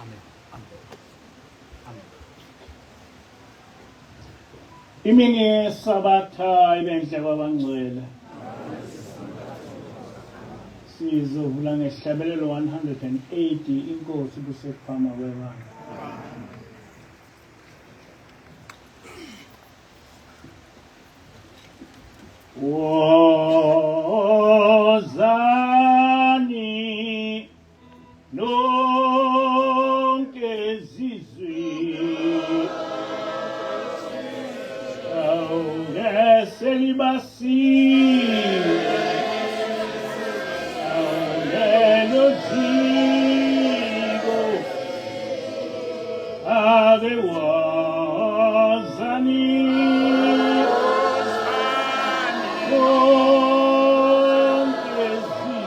Amen. Amen. Amen. Imini yeSabatha ibenhle kwabangcwele. Sizovula ngesihlabelelo 180 inkosi kusekuphama kwebandla. Wozani nonke zizwe awukeselibasile awulelo ziko ake wozani nonke zizwe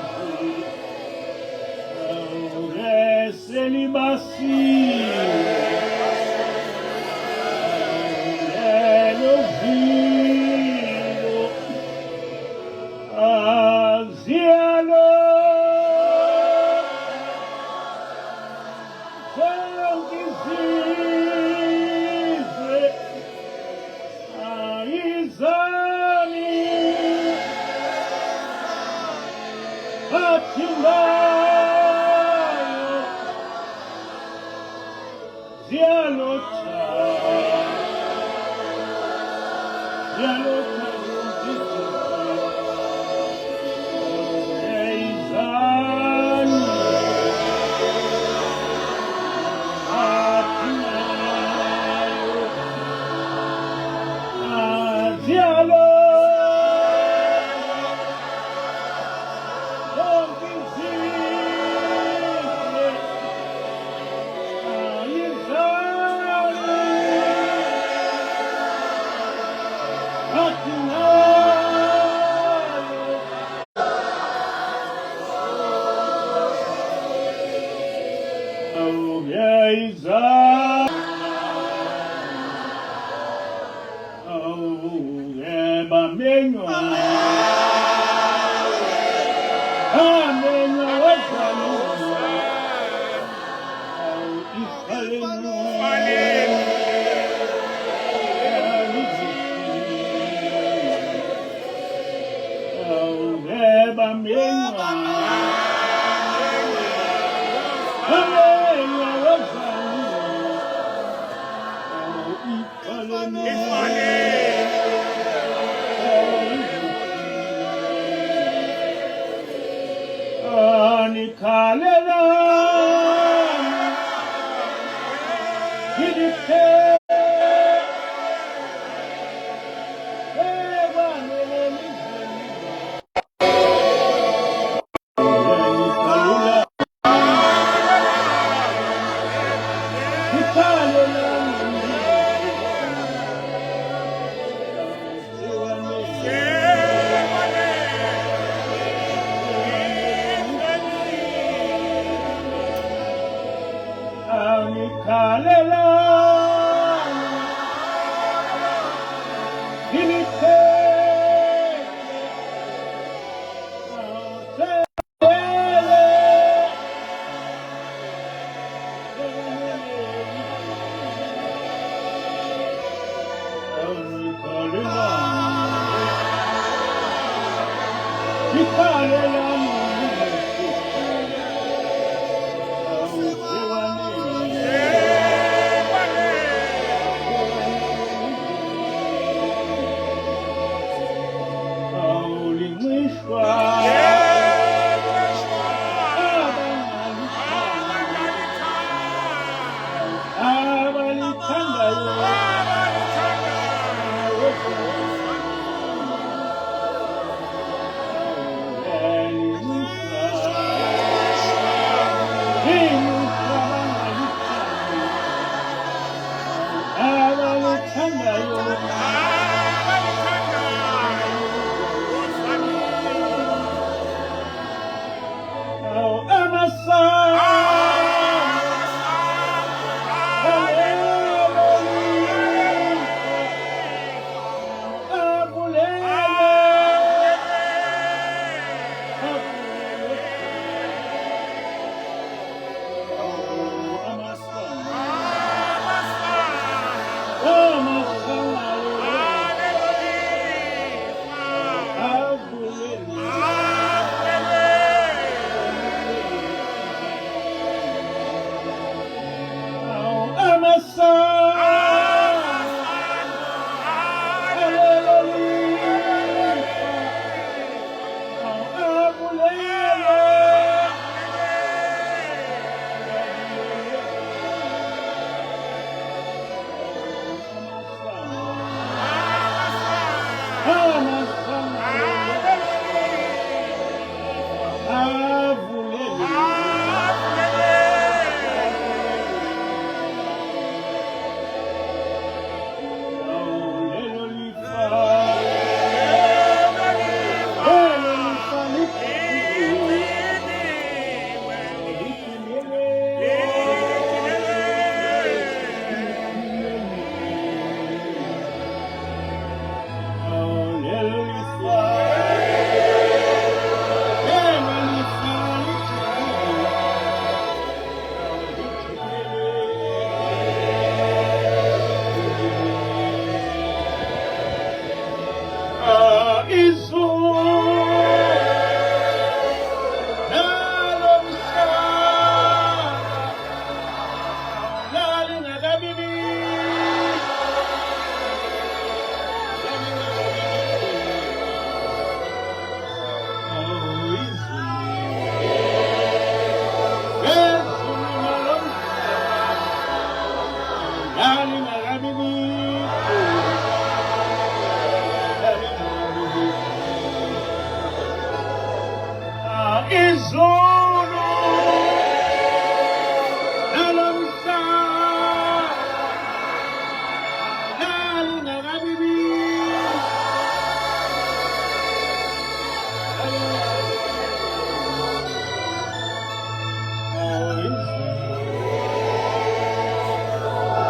izwi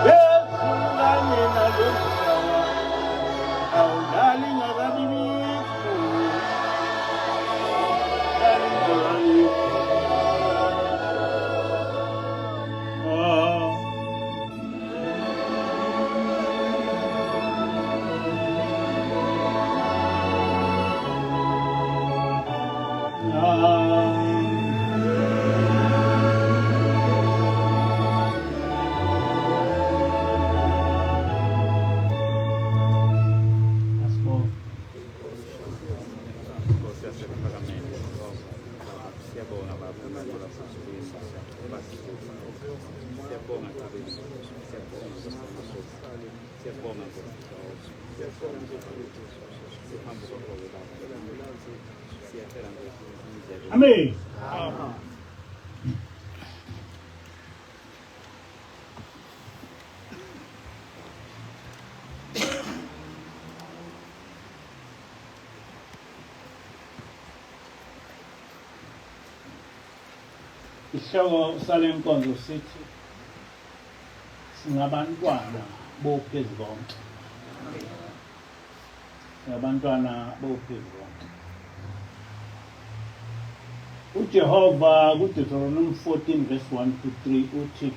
Yesu kanye nalo mhlaba awudlali ngakabibikho Ah. Asibonge. Nkosi yasePhakameni, siyabonga Baba siyabonga Baba, siyabonga Nkosi, siyabonga Nkosi, siyabonga Nkosi, siphambi kwakho Baba, siyacela Nkosi indlela. Amen. Isihloko sale nkonzo sithi singabantwana boPhezukonke. Singabantwana boPhezukonke. UJehova kuDeuteronomy 14 verse 1 to 3 uthi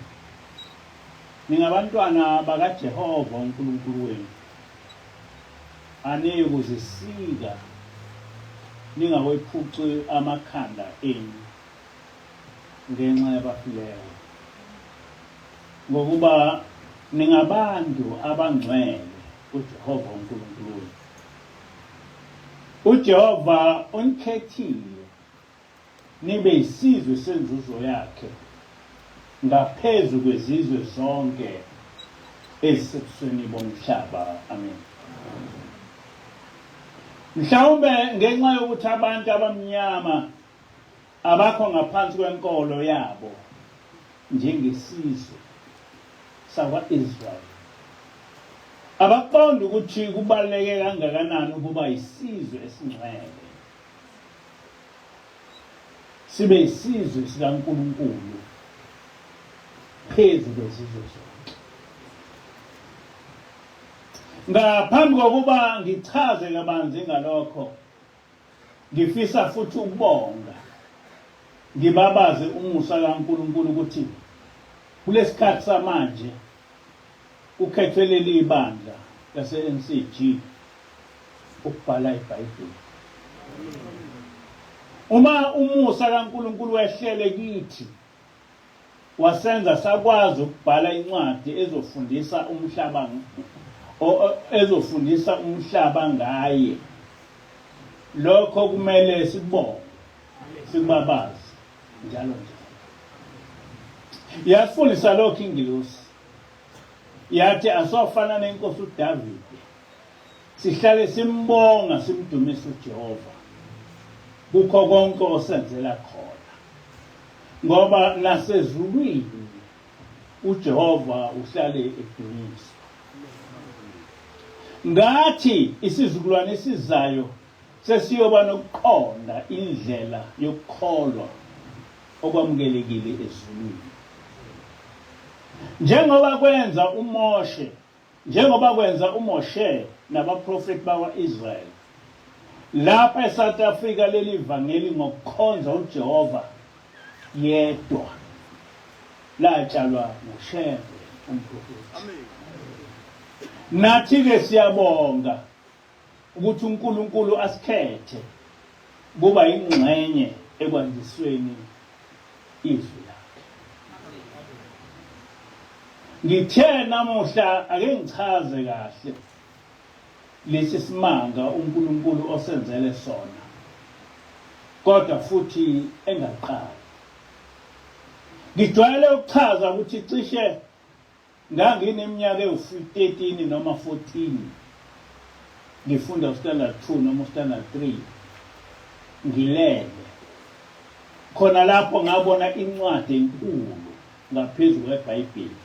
ningabantwana bakaJehova uNkulunkulu wenu aniyikuzisika ningawephuci amakhanda enu ngenxa yabafileyo ngokuba ningabantu abangcwele kuJehova uNkulunkulu wenu. UJehova unikhethile nibe isizwe senzuzo yakhe ngaphezu kwezizwe zonke ezisebusweni bomhlaba. Amen. Mhlawumbe ngenxa yokuthi abantu abamnyama abakho ngaphansi kwenkolo yabo njengesizwe sakwa-Israyeli abaqondi ukuthi kubaluleke kangakanani ukuba isizwe esingcwele sibe isizwe sikaNkulunkulu phezu kwezizwe zonke. Ngaphambi kokuba ngichaze kabanzi ngalokho, ngifisa futhi ukubonga ngibabaze umusa kaNkulunkulu ukuthi kulesikhathi samanje kukhethwe leli bandla lase-NCG ukubhala iBhayibheli. Uma umusa kaNkulunkulu wehlele kithi wasenza sakwazi ukubhala incwadi ezofundisa umhlaba ezofundisa umhlaba ngaye lokho kumele sikubonge sikubabaze njalo njalo yasifundisa lokho ingilosi yathi asofana nenkosi uDavide Sihlale simbonga simdumisa uJehova kukho konke osenzela khona ngoba nasezulwini uJehova uhlale edunyiswa. Ngathi isizukulwane esizayo sesiyoba nokuqonda indlela yokukholwa okwamukelekile ezulwini. Njengoba kwenza uMoshe Njengoba kwenza uMoshe nabaprofethi bakwa-Israyeli, lapha eSouth Africa leli vangeli ngokukhonza uJehova yedwa latshalwa nguShembe umprofethi. Nathi-ke siyabonga ukuthi uNkulunkulu asikhethe kuba ingxenye ekwandisweni izwi lakhe. Ngithe namuhla ake ngichaze kahle lesi simanga uNkulunkulu osenzele sona kodwa futhi engaqali. Ngijwayele ukuchaza ukuthi cishe Ngangineminyaka ewu-13 noma 14 ngifunda ustandard 2 noma ustandard 3 ngilele khona lapho ngabona incwadi enkulu ngaphezu kweBhayibheli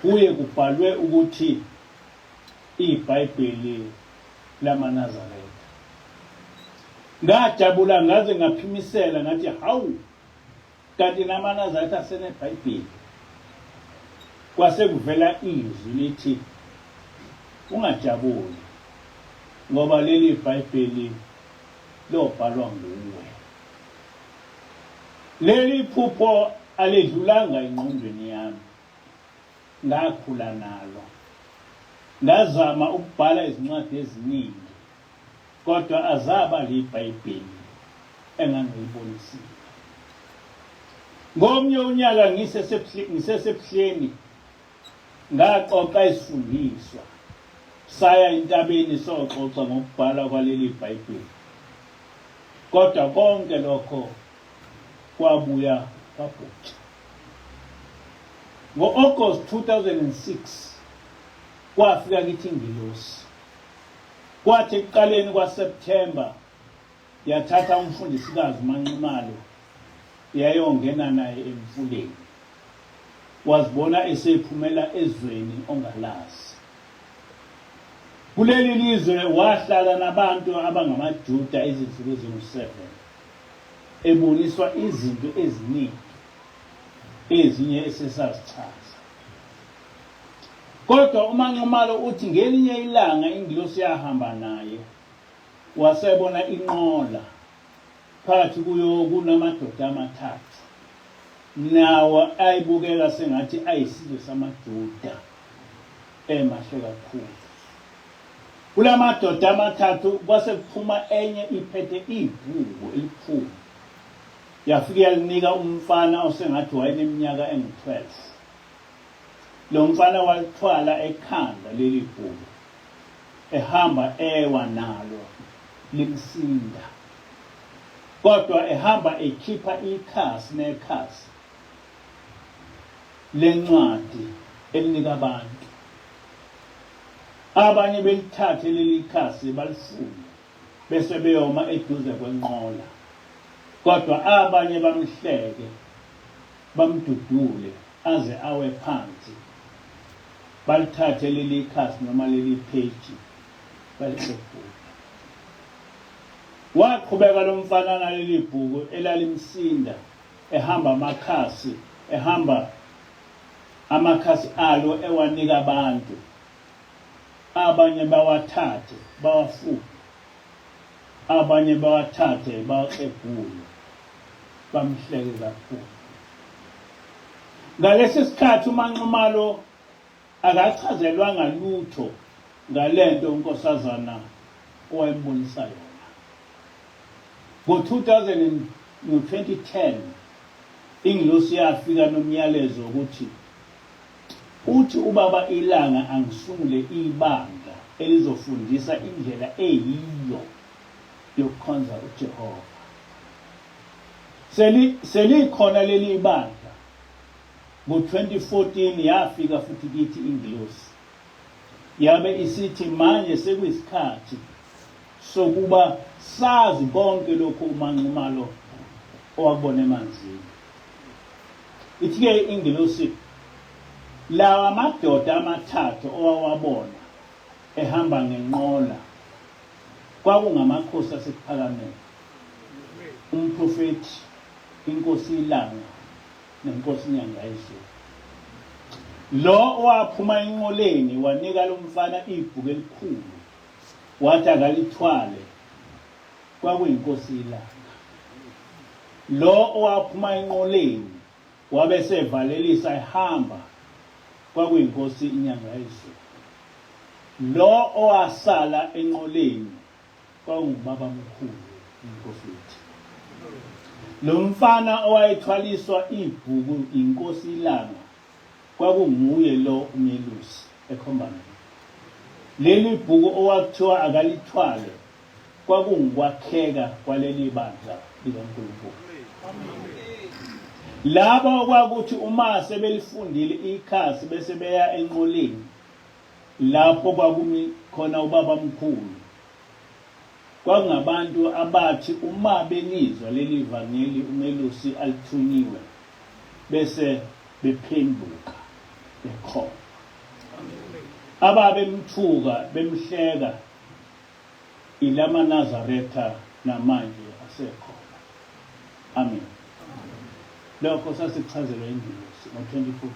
kuye kubhalwe ukuthi iBhayibheli lamaNazaretha ngajabula ngaze ngaphimisela ngathi hawu. Kanti namaNazaretha aseneBhayibheli. Kwase kuvela izwi lithi ungajabuli ngoba leli Bhayibheli lobhalwa nguwe. Leli phupho alidlulanga engqondweni yami. Ngakhula nalo. Ngazama ukubhala izincwadi eziningi kodwa azaba liBhayibheli engangilibonisile. Ngomnye unyaka ngisesebuhleni ngaqoqa isifundiswa saya entabeni soxoxa ngokubhalwa kwaleli Bhayibheli. Kodwa konke lokho kwabuya kwabhutsha. Ngo-August 2006 kwafika kithi ingilosi. Kwathi ekuqaleni kwaSepthemba yathatha umfundisikazi uManxumalo yayongena naye emfuleni. Wazibona esephumela ezweni ongalazi. Kuleli lizwe wahlala nabantu abangamaJuda izinsuku ezingu-7 eboniswa izinto eziningi ezinye esesazichaza. Kodwa uMaNxumalo uthi ngelinye ilanga ingilosi yahamba naye wasebona inqola phakathi kuyo kunamadoda amathathu nawo ayibukeka sengathi ayisizwe samaJuda emahle kakhulu. Kula madoda amathathu kwase kuphuma enye iphethe ibhuku elikhulu yafike yalinika umfana osengathi wayeneminyaka engu-12. Lo mfana walithwala ekhanda leli bhuku ehamba ewa nalo limsinda kodwa ehamba ekhipha ikhasi nekhasi lencwadi elinika abantu. Abanye belithathe leli khasi balifunde bese beyoma eduze kwenqola kodwa abanye bamhleke bamdudule aze awe phansi balithathe leli khasi noma leli page balixephule. Waqhubeka lo mfana naleli bhuku elalimsinda ehamba amakhasi ehamba amakhasi alo ewanika abantu abanye bawathathe bawafunde abanye bawathathe bawaxebhule bamhleke kakhulu ngalesi sikhathi uManxumalo akachazelwanga lutho ngalento unkosazana owayembonisa yona ngo-2000 ngo-2010 ingilosi yafika nomyalezo wokuthi uthi ubaba ilanga angisungule ibandla elizofundisa indlela eyiyo yokukhonza uJehova. Seli selikhona leli bandla. Ngo-2014 yafika futhi kithi ingilosi. Yabe isithi manje sekuyisikhathi sokuba sazi konke lokhu uManxumalo owakubona emanzini. Ithi-ke ingilosi lawa madoda amathathu owawabona ehamba ngenqola kwakungamakhosi aseKuphakameni, umprofethi, inkosi iLanga nenkosi iNyangayezulu. Lo owaphuma enqoleni wanika lo mfana ibhuku elikhulu wathi akalithwale kwakuyinkosi iLanga. Lo owaphuma enqoleni wabe esevalelisa ehamba kwakuyinkosi iNyangayezulu. Lo owasala enqoleni kwakungubabamkhulu umprofethi. Lo mfana owayethwaliswa ibhuku inkosi iLanga kwakunguye lo umelusi ekhomba mina. Leli bhuku owakuthiwa akalithwale kwakungukwakheka kwaleli bandla likaNkulunkulu. Labo okwakuthi uma sebelifundile ikhasi bese beya enqoleni lapho kwakumi khona ubabamkhulu kwakungabantu abathi uma belizwa leli vangeli umelusi alithunyiwe bese bephenduka bekholwa. Ababemthuka bemhleka ilamaNazaretha namanje asekhona. Amen. Lokho sasikuchazelwa ingilosi ngo-2014,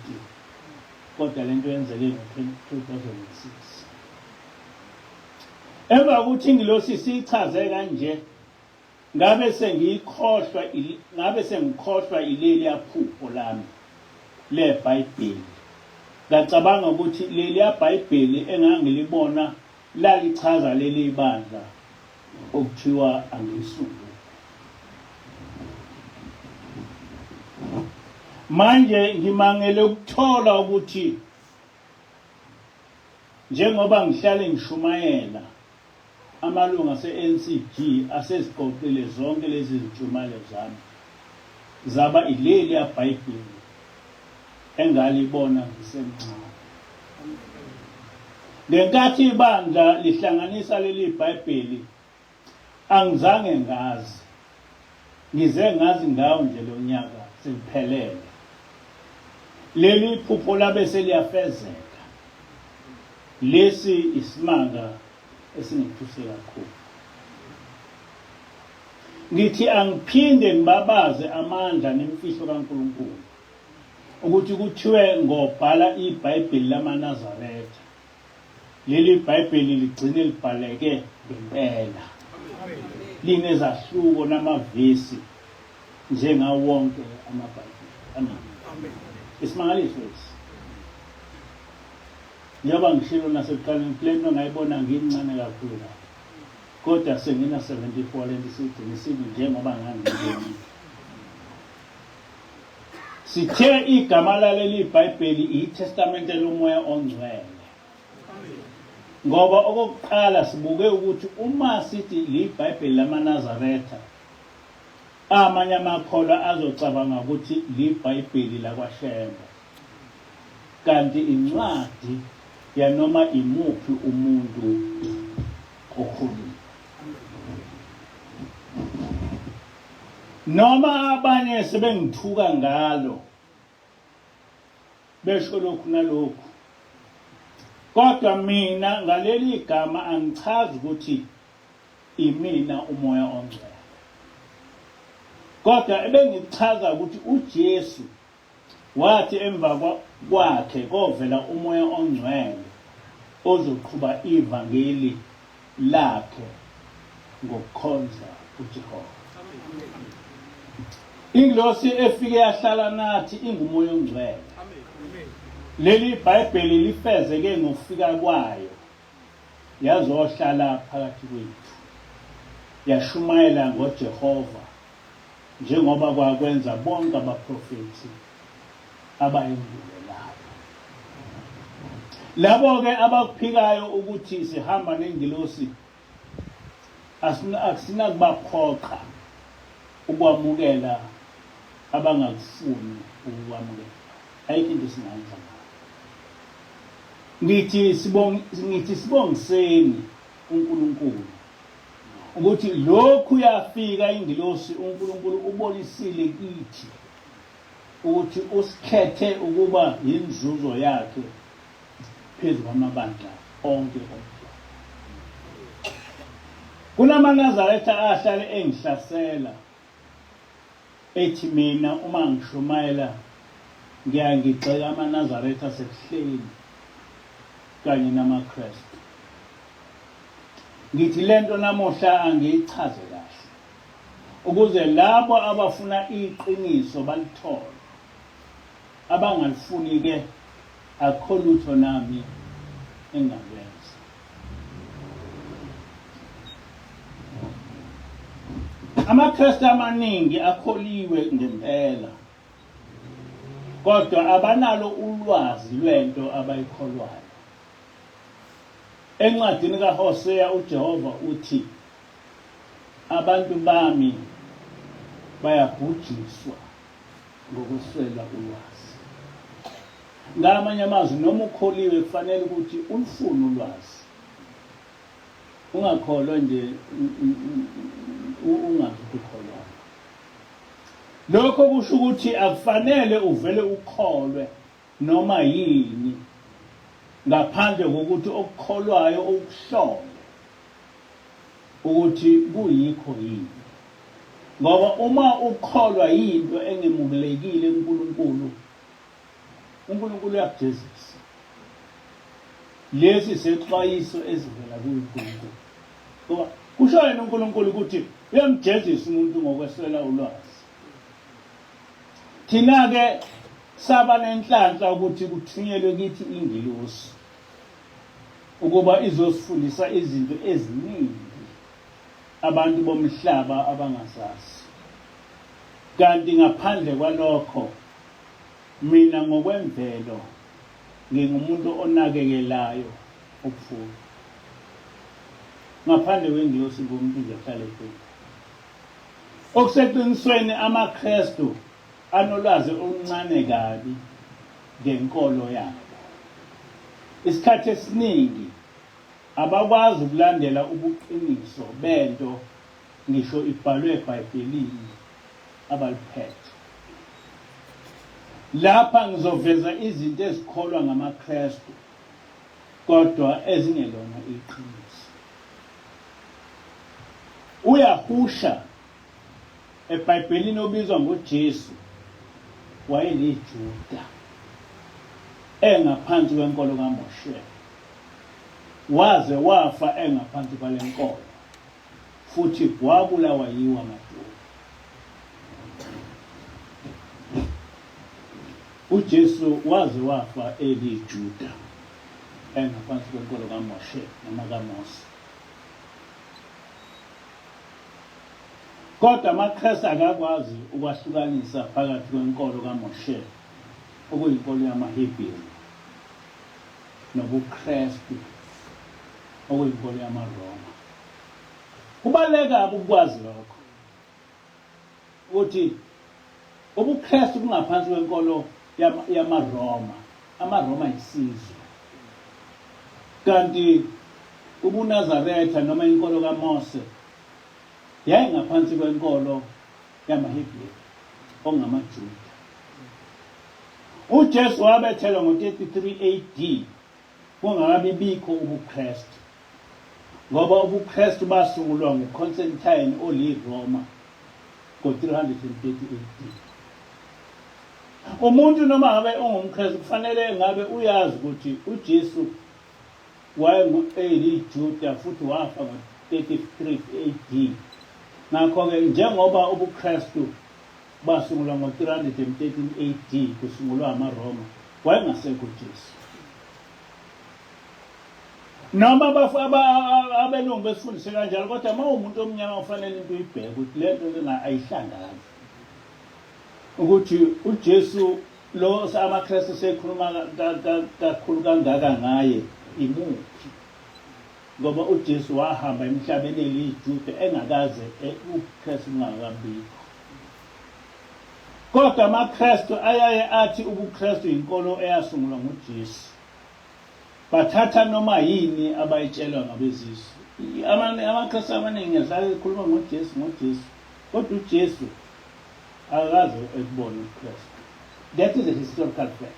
kodwa le nto yenzeke ngo-2006. Emva kokuthi ingilosi isiyichaze kanje, ngabe sengiyikhohlwa ngabe sengikhohlwa ileliya phupho lami leBhayibheli. Ngacabanga ukuthi leliya Bhayibheli engangilibona lalichaza leli bandla okuthiwa angilisungule. Manje ngimangele ukuthola ukuthi njengoba ngihlale ngishumayela amalungu ase-NCG aseziqoqile zonke lezi zintshumayelo zami zaba ileliya Bhayibheli engalibona ngisemncane. Ngenkathi ibandla lihlanganisa leli Bhayibheli angizange ngazi. Ngize ngazi ngawo nje lo nyaka seliphelele. Leli phupho labe seliyafezeka. Lesi isimanga esingithuse kakhulu. Ngithi angiphinde ngibabaze amandla nemfihlo kaNkulunkulu ukuthi kuthiwe ngobhala iBhayibheli lamaNazaretha. Leli Bhayibheli ligcine libhaleke ngempela. Linezahluko namavesi njengawo wonke amaBhayibheli. Amen. Isimangaliso lesi. Njengoba ngishilo nasekuqaleni kule nto ngayibona ngincane kakhulu kabi. Kodwa sengina 74 lento isigcine sibi njengoba ngangiyibonile. Sithe igama laleli Bhayibheli iTestamente loMoya oNgcwele. Ngoba okokuqala sibuke ukuthi uma sithi liBhayibheli lamaNazaretha amanye amakholwa azocabanga ukuthi liBhayibheli lakwaShembe. Kanti incwadi yanoma imuphi umuntu okhulile. Noma abanye sebengithuka ngalo besho lokhu nalokhu kodwa mina ngaleli gama angichazi ukuthi imina umoya ongcwele kodwa ebengikuchaza ukuthi uJesu Wathi emva kwakhe kovela uMoya oNgcwele ozoqhuba ivangeli lakhe ngokukhonza uJehova. Ingilosi efike yahlala nathi inguMoya oNgcwele. Leli Bhayibheli lifezeke ngokufika kwayo yazohlala phakathi kwethu. Yashumayela ngoJehova njengoba kwakwenza bonke abaprofethi abayendulelayo. Labo-ke abakuphikayo ukuthi sihamba nengilosi akusinakubaphoqa ukwamukela abangakufuni ukukwamukela. Ayikho into esingayenza ngayo. Ngithi sibong ngithi sibongiseni uNkulunkulu ukuthi lokhu yafika ingilosi uNkulunkulu ubonisile kithi ukuthi usikhethe ukuba yinzuzo yakhe phezu kwamabandla onke omhlaba. KunamaNazaretha ahlale engihlasela ethi mina uma ngishumayela ngiyangigxeka amaNazaretha asebuhleni kanye namaKristu. Ngithi lento namuhla angiyichaze kahle ukuze labo abafuna iqiniso balithole, abangalifuni ke akukho lutho nami engingalwenza. AmaKristu amaningi akholiwe ngempela kodwa abanalo ulwazi lwento abayikholwayo. Encwadini kaHoseya uJehova uthi, Abantu bami bayabhujiswa ngokweswela ulwazi. Ngamanye amazwi noma ukholiwe kufanele ukuthi ulufune ulwazi. Ungakholwa nje ungazi ukuthi ukholwani. Lokho kusho ukuthi akufanele uvele ukholwe noma yini ngaphandle kokuthi okukholwayo ukuhlole ukuthi kuyikho yini. Ngoba uma ukholwa yinto engemukelekile kuNkulunkulu, uNkulunkulu uyakujezisa. Lesi sexwayiso esivela kuNkulunkulu. Ngoba kusho yena uNkulunkulu ukuthi uyamjezisa umuntu ngokweswela ulwazi. Thina-ke saba nenhlanhla ukuthi kuthunyelwe kithi ingilosi ukuba izosifundisa izinto eziningi abantu bomhlaba abangazazi. Kanti ngaphandle kwalokho, mina ngokwemvelo ngingumuntu onakekelayo ukufunda. Ngaphandle kwengilosi ngumuntu nje ohlala ekhaya. Okuseqinisweni amaKristu anolwazi oluncane kabi ngenkolo yabo. Isikhathi esiningi abakwazi ukulandela ubuqiniso bento ngisho ibhalwe eBhayibhelini abaliphethe. Lapha ngizoveza izinto ezikholwa ngamaKristu kodwa ezingelona iqiniso. UYahusha eBhayibhelini obizwa ngoJesu wayeliJuda engaphansi kwenkolo kaMoshe. Waze wafa engaphansi kwale nkolo futhi wabulawa yiwo amaJuda. UJesu waze wafa eliJuda engaphansi kwenkolo kaMoshe noma kaMose. Kodwa amaKristu akakwazi ukwahlukanisa phakathi kwenkolo kaMoshe, okuyinkolo yamaHebheru, nobuKristu, okuyinkolo yamaRoma. Kubaluleke kabi ukukwazi lokho ukuthi ubuKristu bungaphansi kwenkolo yamaRoma. AmaRoma yisizwe. Kanti ubuNazaretha noma inkolo kaMose yayingaphansi kwenkolo yamaHebheru ongamaJuda. UJesu wabethelwa ngo-33 AD kungakabi bikho ubuKristu, ngoba ubuKristu basungulwa nguConstantine oliRoma ngo-330 AD. Umuntu noma ngabe ungumKristu kufanele ngabe uyazi ukuthi uJesu wayengu-eliJuda futhi wafa ngo-33 AD. Ngakho-ke njengoba ubuKristu basungulwa ngo-313 AD kusungulwa amaRoma, wayengasekho uJesu. Noma abelungu besifundise kanjalo, kodwa uma uwumuntu omnyama kufanele into uyibheke ukuthi le nto lena ayihlangani. Ukuthi uJesu lo amaKristu sekhuluma kakhulu kangaka ngaye imuphi? Ngoba uJesu wahamba emhlabeni eliyiJuda engakaze ubuKristu bungakabikho. Kodwa amaKristu ayaye athi ubuKristu yinkolo eyasungulwa nguJesu. Bathatha noma yini abayitshelwa ngabezizwe. AmaKristu amaningi ahlale ekhuluma ngoJesu ngoJesu, kodwa uJesu akakaze ekubone ubuKristu. That is a historical fact.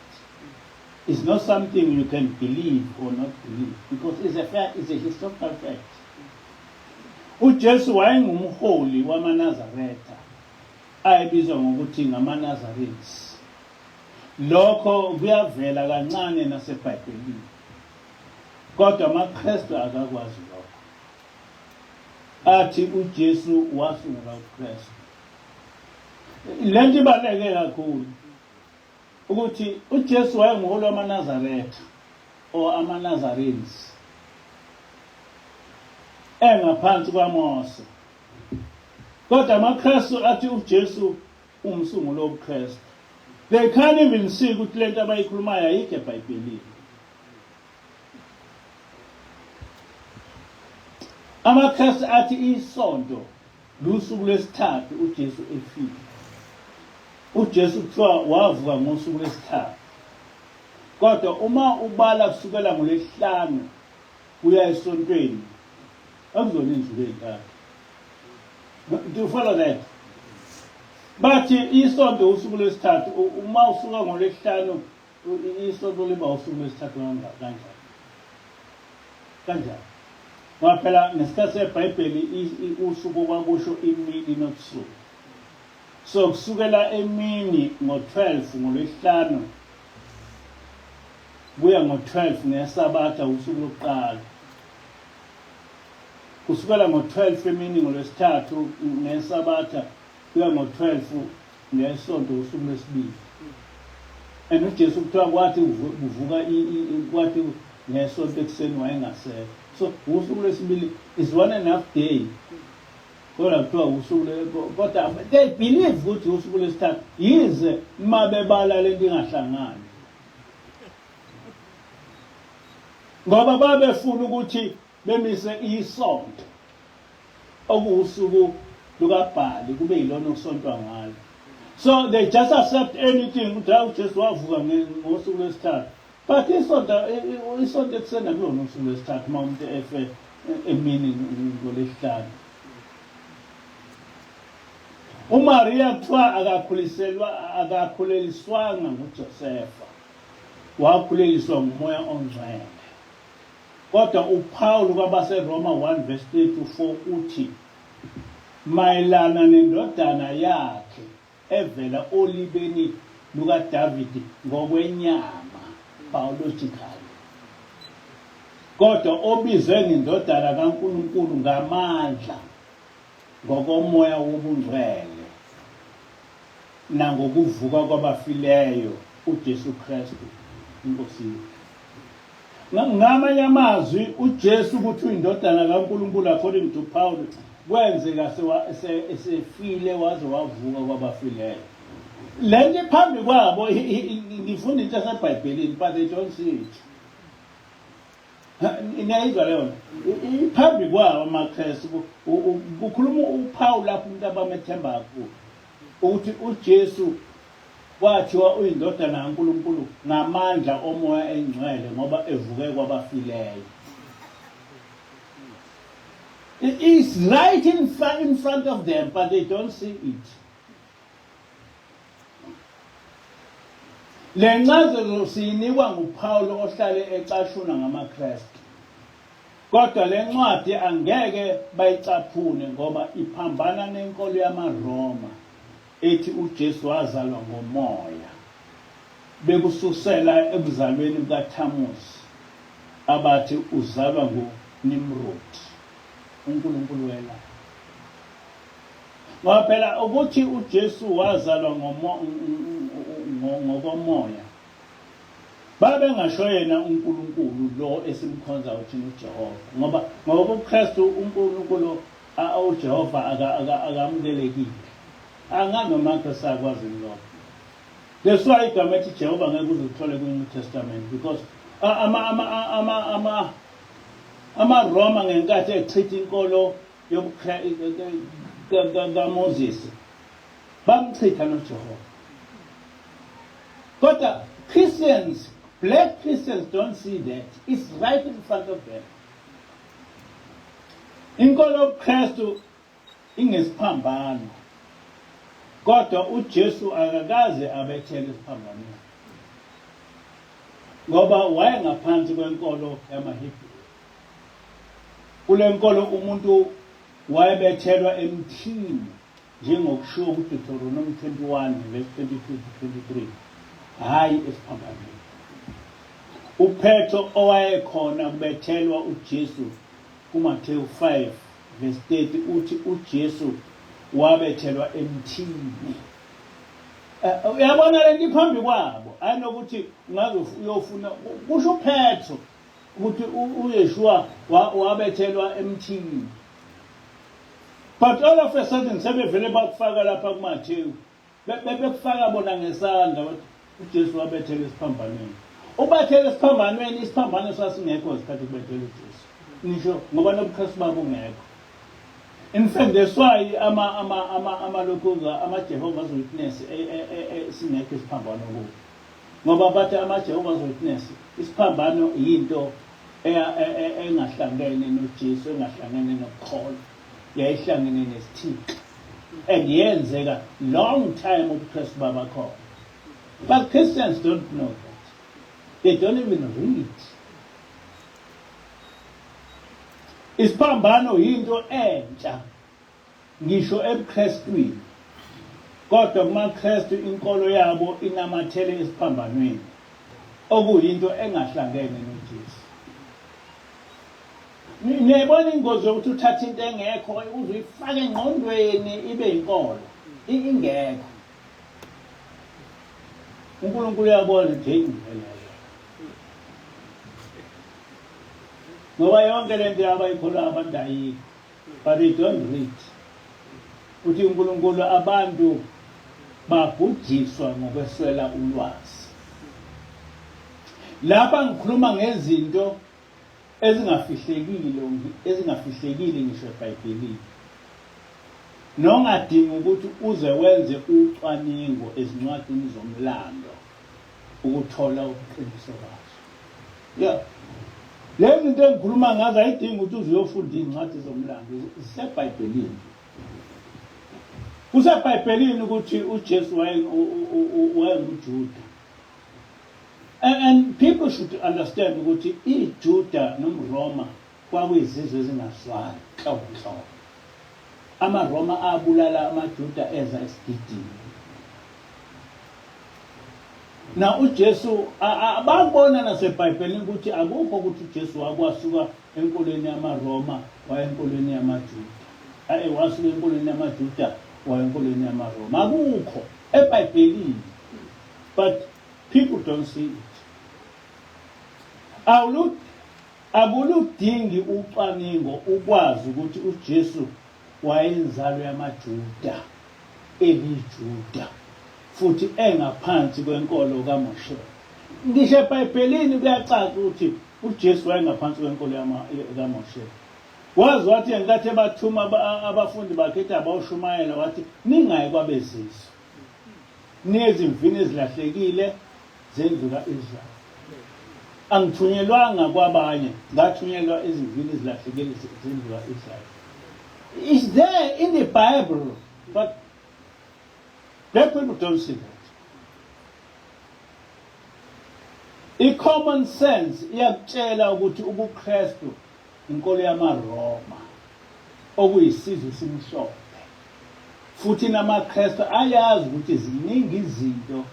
It's not something you can believe or not believe because it's a fact, it's a historical fact. UJesu wayengumholi wamaNazaretha ayebizwa ngokuthi ngamaNazarenes. Lokho kuyavela kancane naseBhayibhelini. Kodwa amaKristu akakwazi lokho. Athi uJesu wasungula ubuKristu. Le nto ibaluleke kakhulu ukuthi uJesu wayengumholi wamaNazaretha or amaNazarenes engaphansi kwaMose. Kodwa amaKristu athi uJesu umsunguli wobuKristu. They can't even see ukuthi lento abayikhulumayo ayikho eBhayibhelini. AmaKristu athi isonto lusuku lwesithathu uJesu efile. UJesu kuthiwa wavuka ngosuku lwesithathu. Kodwa uma ubala kusukela ngolwesihlanu kuya esontweni akuzona izinsuku ezintathu. Do you follow that? Bathi isonto usuku lwesithathu uma usuka ngolwesihlanu isonto liba usuku lwesithathu kanjani? Kanjani? Ngoba phela ngesikhathi seBhayibheli usuku kwakusho imini nobusuku. So kusukela emini ngo-12 ngoLwesihlanu kuya ngo-12 ngeSabatha usuku lokuqala. Kusukela ngo-12 emini ngoLwesithathu ngeSabatha kuya ngo-12 ngeSonto usuku lwesibili. And uJesu kuthiwa kwathi kuvuka kwathi ngeSonto ekuseni wayengasekho. So usuku lwesibili is one and a half day. Kodwa kuthiwa usuku kodwa they believe ukuthi usuku lwesithathu yize uma bebala lento ingahlangani. Ngoba babefuna ukuthi bemise isonto okuwusuku lukaBhali kube yilona okusontwa ngalo. So they just accept anything ukuthi hayi uJesu wavuka ngosuku lwesithathu. But isonto isonto ekuseni akulona usuku lwesithathu uma umuntu efe emini ngolwesihlanu. UMaria kuthiwa akakhuliselwa akakhuleliswanga nguJosefa. Wakhuleliswa nguMoya oNgcwele. Kodwa uPawulu kwabaseRoma 1 verse 3 to 4 uthi mayelana nendodana yakhe evela olibeni lukaDavidi ngokwenyama, biologically, kodwa obizwe ngendodana kaNkulunkulu ngamandla ngokomoya wobungcwele nangokuvuka kwabafileyo uJesu Kristu iNkosi yethu. Ngamanye amazwi uJesu ukuthi uyindodana kaNkulunkulu according to Paul kwenzeka esefile waze wavuka kwabafileyo. Le nto iphambi kwabo ngifunda into eseBhayibhelini but they don't see it. Niyayizwa leyo nto iphambi kwawo amaKristu kukhuluma uPaul lapho umuntu abamethemba kakhulu ukuthi uJesu Kwathiwa uyiNdodana kaNkulunkulu ngamandla oMoya eNgcwele ngoba evuke kwabafileyo. It is right in front, in front of them, but they don't see it. Le ncazelo siyinikwa nguPawulu ohlale ecashunwa ngamaKristu. Kodwa le ncwadi angeke bayicaphune ngoba iphambana nenkolo yamaRoma. ethi uJesu wazalwa ngomoya bekususela ekuzalweni kukaThamuzi abathi uzalwa nguNimrodi uNkulunkulu welanga. Ngoba phela ukuthi uJesu wazalwa ngokomoya babengasho yena uNkulunkulu lo esimkhonzayo thina uJehova ngoba ngokobuKristu uNkulunkulu uJehova akamukelekile. Angazi noma akhe sakwazi lokho. That's why igama ethi Jehova ngeke uze uthole kwi-New Testament because ama ama ama ama amaRoma ngenkathi echitha inkolo kaMoses bamchitha noJehova. Kodwa Christians, black Christians don't see that. It's right in front of them. Inkolo yobuKristu ingesiphambano. Kodwa uJesu akakaze abethele esiphambanweni. Ngoba wayengaphansi kwenkolo yamaHebheru. Kule nkolo umuntu wayebethelwa emthini njengokushiwo kuDeuteronomy 21 verse 22 to 23 hhayi esiphambanweni. UPetro owayekhona kubethelwa uJesu kuMathewu 5 verse 30 uthi uJesu wabethelwa emthini. Eh, uyabona lento iphambi kwabo ayinokuthi ungaze uyofuna kusho uPetro ukuthi uYeshua wabethelwa emthini. But all of a sudden sebevele bakufaka lapha kuMathewu. Bebekufaka bona ngesandla bathi uJesu wabethela esiphambanweni. Ubathela esiphambanweni, isiphambano sasingekho ngesikhathi kubethela uJesu. Ngisho ngoba nobuKristu babungekho. In fact that's why ama ama ama amalokhuza ama Jehovah's Witness e, e, e, singekho isiphambano kubo. Ngoba bathi ama Jehovah's Witness isiphambano yinto engahlangene noJesu engahlangene nokukholwa yayihlangene nesithixo and yenzeka long time ubuKristu babakhona but Christians don't know that they don't even read isiphambano yinto entsha ngisho ebuKrestwini. Kodwa kumaKristu inkolo yabo inamathele esiphambanweni, okuyinto engahlangene noJesu. Niyayibona ingozi yokuthi uthathe into engekho uze uyifake engqondweni ibe inkolo ingekho. uNkulunkulu uyabona ukuthi hey ngivele ngoba yonke le nto abayikholwa abantu ayikho but they don't read uthi uNkulunkulu abantu babhujiswa ngokweswela ulwazi lapha ngikhuluma ngezinto ezingafihlekile ezingafihlekile ngisho eBhayibhelini nongadingi ukuthi uze wenze ucwaningo ezincwadini zomlando ukuthola ubuqiniso bazo yeah lezi zinto engikhuluma ngazo ayidingi ukuthi uze uyofunda iy'ncwadi zomlando zisebhayibhelini kusebhayibhelini ukuthi ujesu wayengujuda And people should understand ukuthi iJuda nomRoma kwakuyizizwe ezingazwani nhlobo nhlobo. AmaRoma abulala amaJuda eza esigidini. Na uJesu bakubona naseBhayibhelini ukuthi akukho ukuthi uJesu wakwasuka enkolweni yamaRoma waya enkolweni yamaJuda. Ayi wasuka enkolweni yamaJuda waya enkolweni yamaRoma. Akukho eBhayibhelini. But people don't see it. Awulu akuludingi ucwaningo ukwazi ukuthi uJesu wayenzalo yamaJuda eliJuda futhi engaphansi kwenkolo kaMoshe. Ngisho eBhayibhelini kuyacaca ukuthi uJesu wayengaphansi kwenkolo kaMoshe. Wazi wathi ngenkathi ebathuma abafundi bakhe ethi abawushumayela wathi ningayi kwabezizwe. Niyezimvini ezilahlekile zendlu ka-Israyeli. Angithunyelwanga kwabanye, ngathunyelwa ezimvini ezilahlekile zendlu ka-Israyeli. It's there in the Bible, but black people don't see that. I-common sense iyakutshela ukuthi ubuKristu inkolo yamaRoma okuyisizwe esimhlophe futhi namaKristu ayazi ukuthi ziningi izinto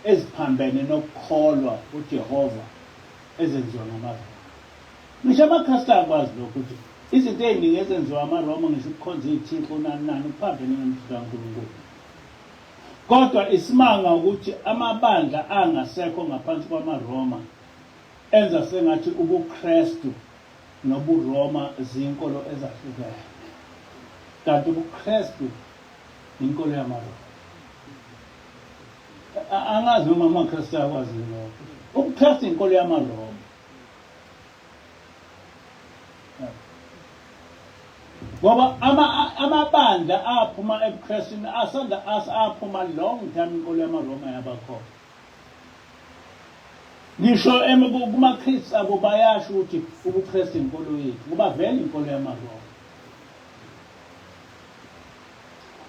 eziphambene nokukholwa kuJehova ezenziwa ngamaRoma. Ngisho amaKristu ayakwazi lokho ukuthi izinto eziningi ezenziwa amaRoma ngisho ukukhonza izithixo nani nani kuphambene nomthetho kaNkulunkulu. Kodwa isimanga ukuthi amabandla angasekho ngaphansi kwamaRoma enza sengathi ubuKristu nobuRoma zinkolo ezahlukene. Kanti ubuKristu inkolo yamaRoma. Angazi noma amaKristu ayakwazi lokho. UbuKristu inkolo yamaRoma. Ngoba amabandla aphuma ebuKristwini asanda aphuma long time inkolo yamaRoma yabakhona. Ngisho kumaKristu abo bayasho ukuthi ubuKristu inkolo yethu ngoba vele inkolo yamaRoma.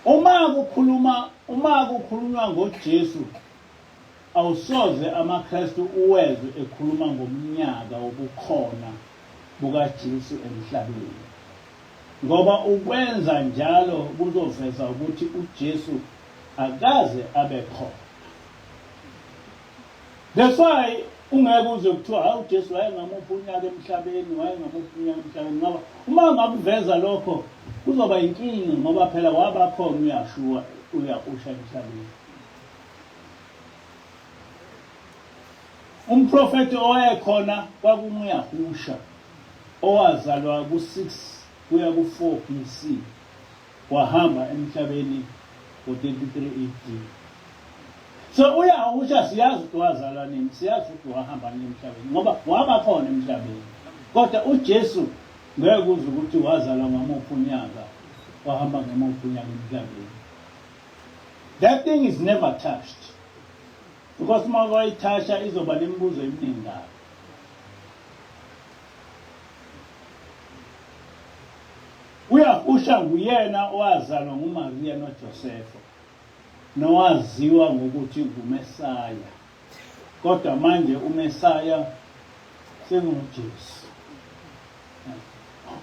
Uma kukhuluma uma kukhulunywa ngoJesu awusoze amaKristu uwezwe ekhuluma ngomnyaka wobukhona bukaJesu emhlabeni. Ngoba ukwenza njalo kuzoveza ukuthi uJesu akaze abe khona. That's why ungeke uze kuthiwa hawu uJesu wayengamuphi unyaka emhlabeni wayengamuphi unyaka emhlabeni ngoba uma ungakuveza lokho kuzoba inkinga ngoba phela waba khona uyashuwa uyahusha emhlabeni. Umprofeti owayekhona kwakunguYahusha owazalwa ku-6 kuya ku-4 BC wahamba emhlabeni ngo-33 AD. So uYahusha siyazi ukuthi wazalwa nini, siyazi ukuthi wahamba nini emhlabeni ngoba waba khona emhlabeni. Kodwa uJesu ngeke uze ukuthi wazalwa ngamuphi unyaka, wahamba ngamuphi unyaka emhlabeni. That thing is never touched. Because uma kwayithasha izoba nemibuzo eminingi kabi. UYahusha nguyena owazalwa nguMariya noJosefa nowaziwa ngokuthi nguMesaya. Kodwa manje uMesaya senguJesu.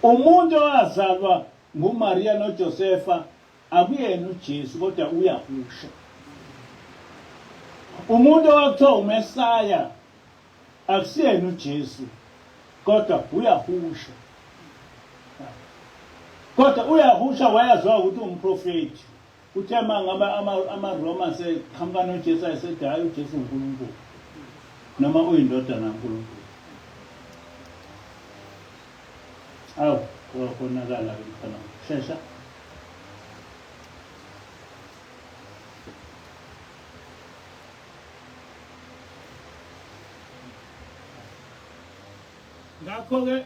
Umuntu owazalwa nguMariya noJosefa akuyena uJesu kodwa uYahusha. Umuntu owakuthiwa uMesaya akusiyena uJesu kodwa uYahusha. Kodwa uYahusha wayaziwa ukuthi umprofeti. Kuthe uma ngabe amaRoma aseqhamuka noJesu ayesethi hhayi uJesu uNkulunkulu noma uyindodana kaNkulunkulu. Awu, konakala-ke mfana. Shesha. Ngakho-ke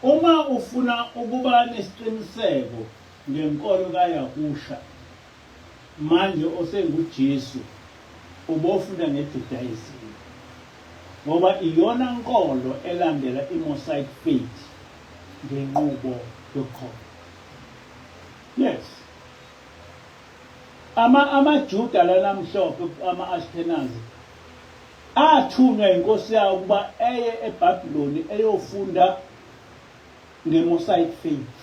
Uma ufuna ukuba nesiqiniseko ngenkolo kaYahusha, manje osenguJesu, ubofunda ngeJudaism, ngoba iyona nkolo elandela iMosaic Faith ngenqubo yokholo. Yes. Ama amaJuda lana amhlophe ama-Ashkenazi Athunywa yinkosi yawo ukuba eye eBhabhiloni eyofunda ngeMosaic Faith.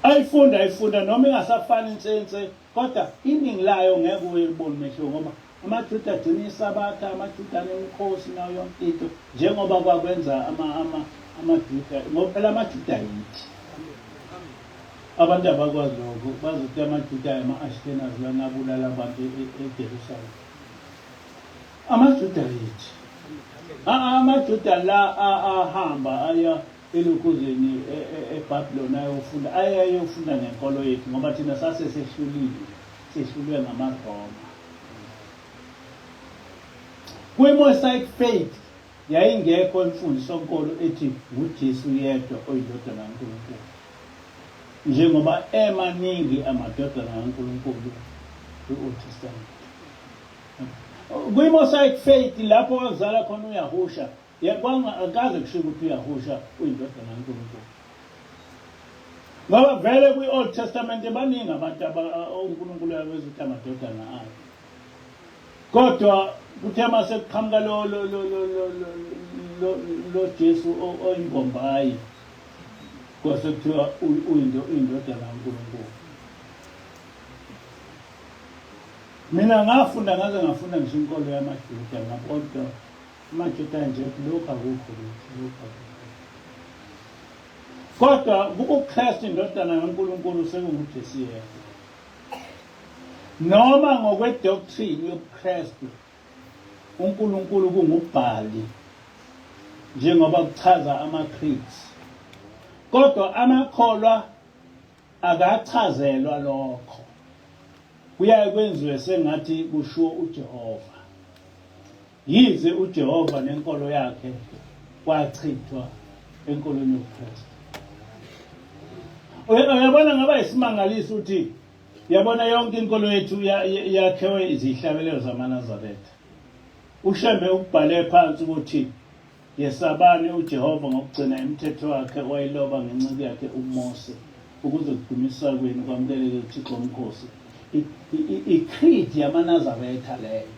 Ayifunda ayifunda noma ingasafani insense kodwa iningi layo ngeke uyibone umehluko ngoba amaJuda agcina isabatha, amaJuda anemikhosi nayo yonke into njengoba kwakwenza amaJuda ngoba phela amaJuda yithi. Abantu abakwazi lokho, bazi ukuthi amaJuda ama-Ashkenazi lana abulala abantu eJerusalema. AmaJuda yithi. AmaJuda la ahamba aya elokhuzeni eBhabhiloni ayofunda, ayeyofunda ngenkolo yethu ngoba thina sase sehlulile, sehlulwe ngamaRoma. Kwi-Mosaic Faith Yayingekho imfundisonkolo ethi nguJesu yedwa oyiNdodana kaNkulunkulu, njengoba emaningi amadodana kaNkulunkulu kwi-Old Testament. Kwi-Mosaic Faith lapho kwakuzala khona uYahusha, akaze kushiwo ukuthi uYahusha uyindodana kaNkulunkulu. Ngoba vele kwi-Old Testament baningi abantu uNkulunkulu uyabenza ukuthi amadodana akhe. Kodwa kuthe uma sekuqhamuka lo lo lo lo lo lo lo Jesu oyimbombayi kwase kuthiwa uyinto uyindodana kaNkulunkulu. Mina ngafunda ngaze ngafunda ngisho inkolo yamaJuda ngabona amaJuda nje lokhu akukho lokhu lokhu akukho. Kodwa kubuKristu indodana kaNkulunkulu sekunguJesu yedwa. Noma ngokwedoctrine yobuKristu uNkulunkulu kungubhali njengoba kuchaza ama-creeds, kodwa amakholwa akachazelwa lokho, kuyaye kwenziwe sengathi kushiwo uJehova. Yize uJehova nenkolo yakhe kwachithwa enkolweni yobuKristu. Uyabona ngaba isimangaliso ukuthi yabona yonke inkolo yethu yakhewe izihlabelelo zamaNazaretha. UShembe ukubhale phansi ukuthi Yesabani uJehova ngokugcina imithetho yakhe owayiloba ngenceku yakhe uMose, ukuze ukudumisa kwenu kwamukeleke kuThixo Womkhosi. I-creed yamaNazaretha leyo.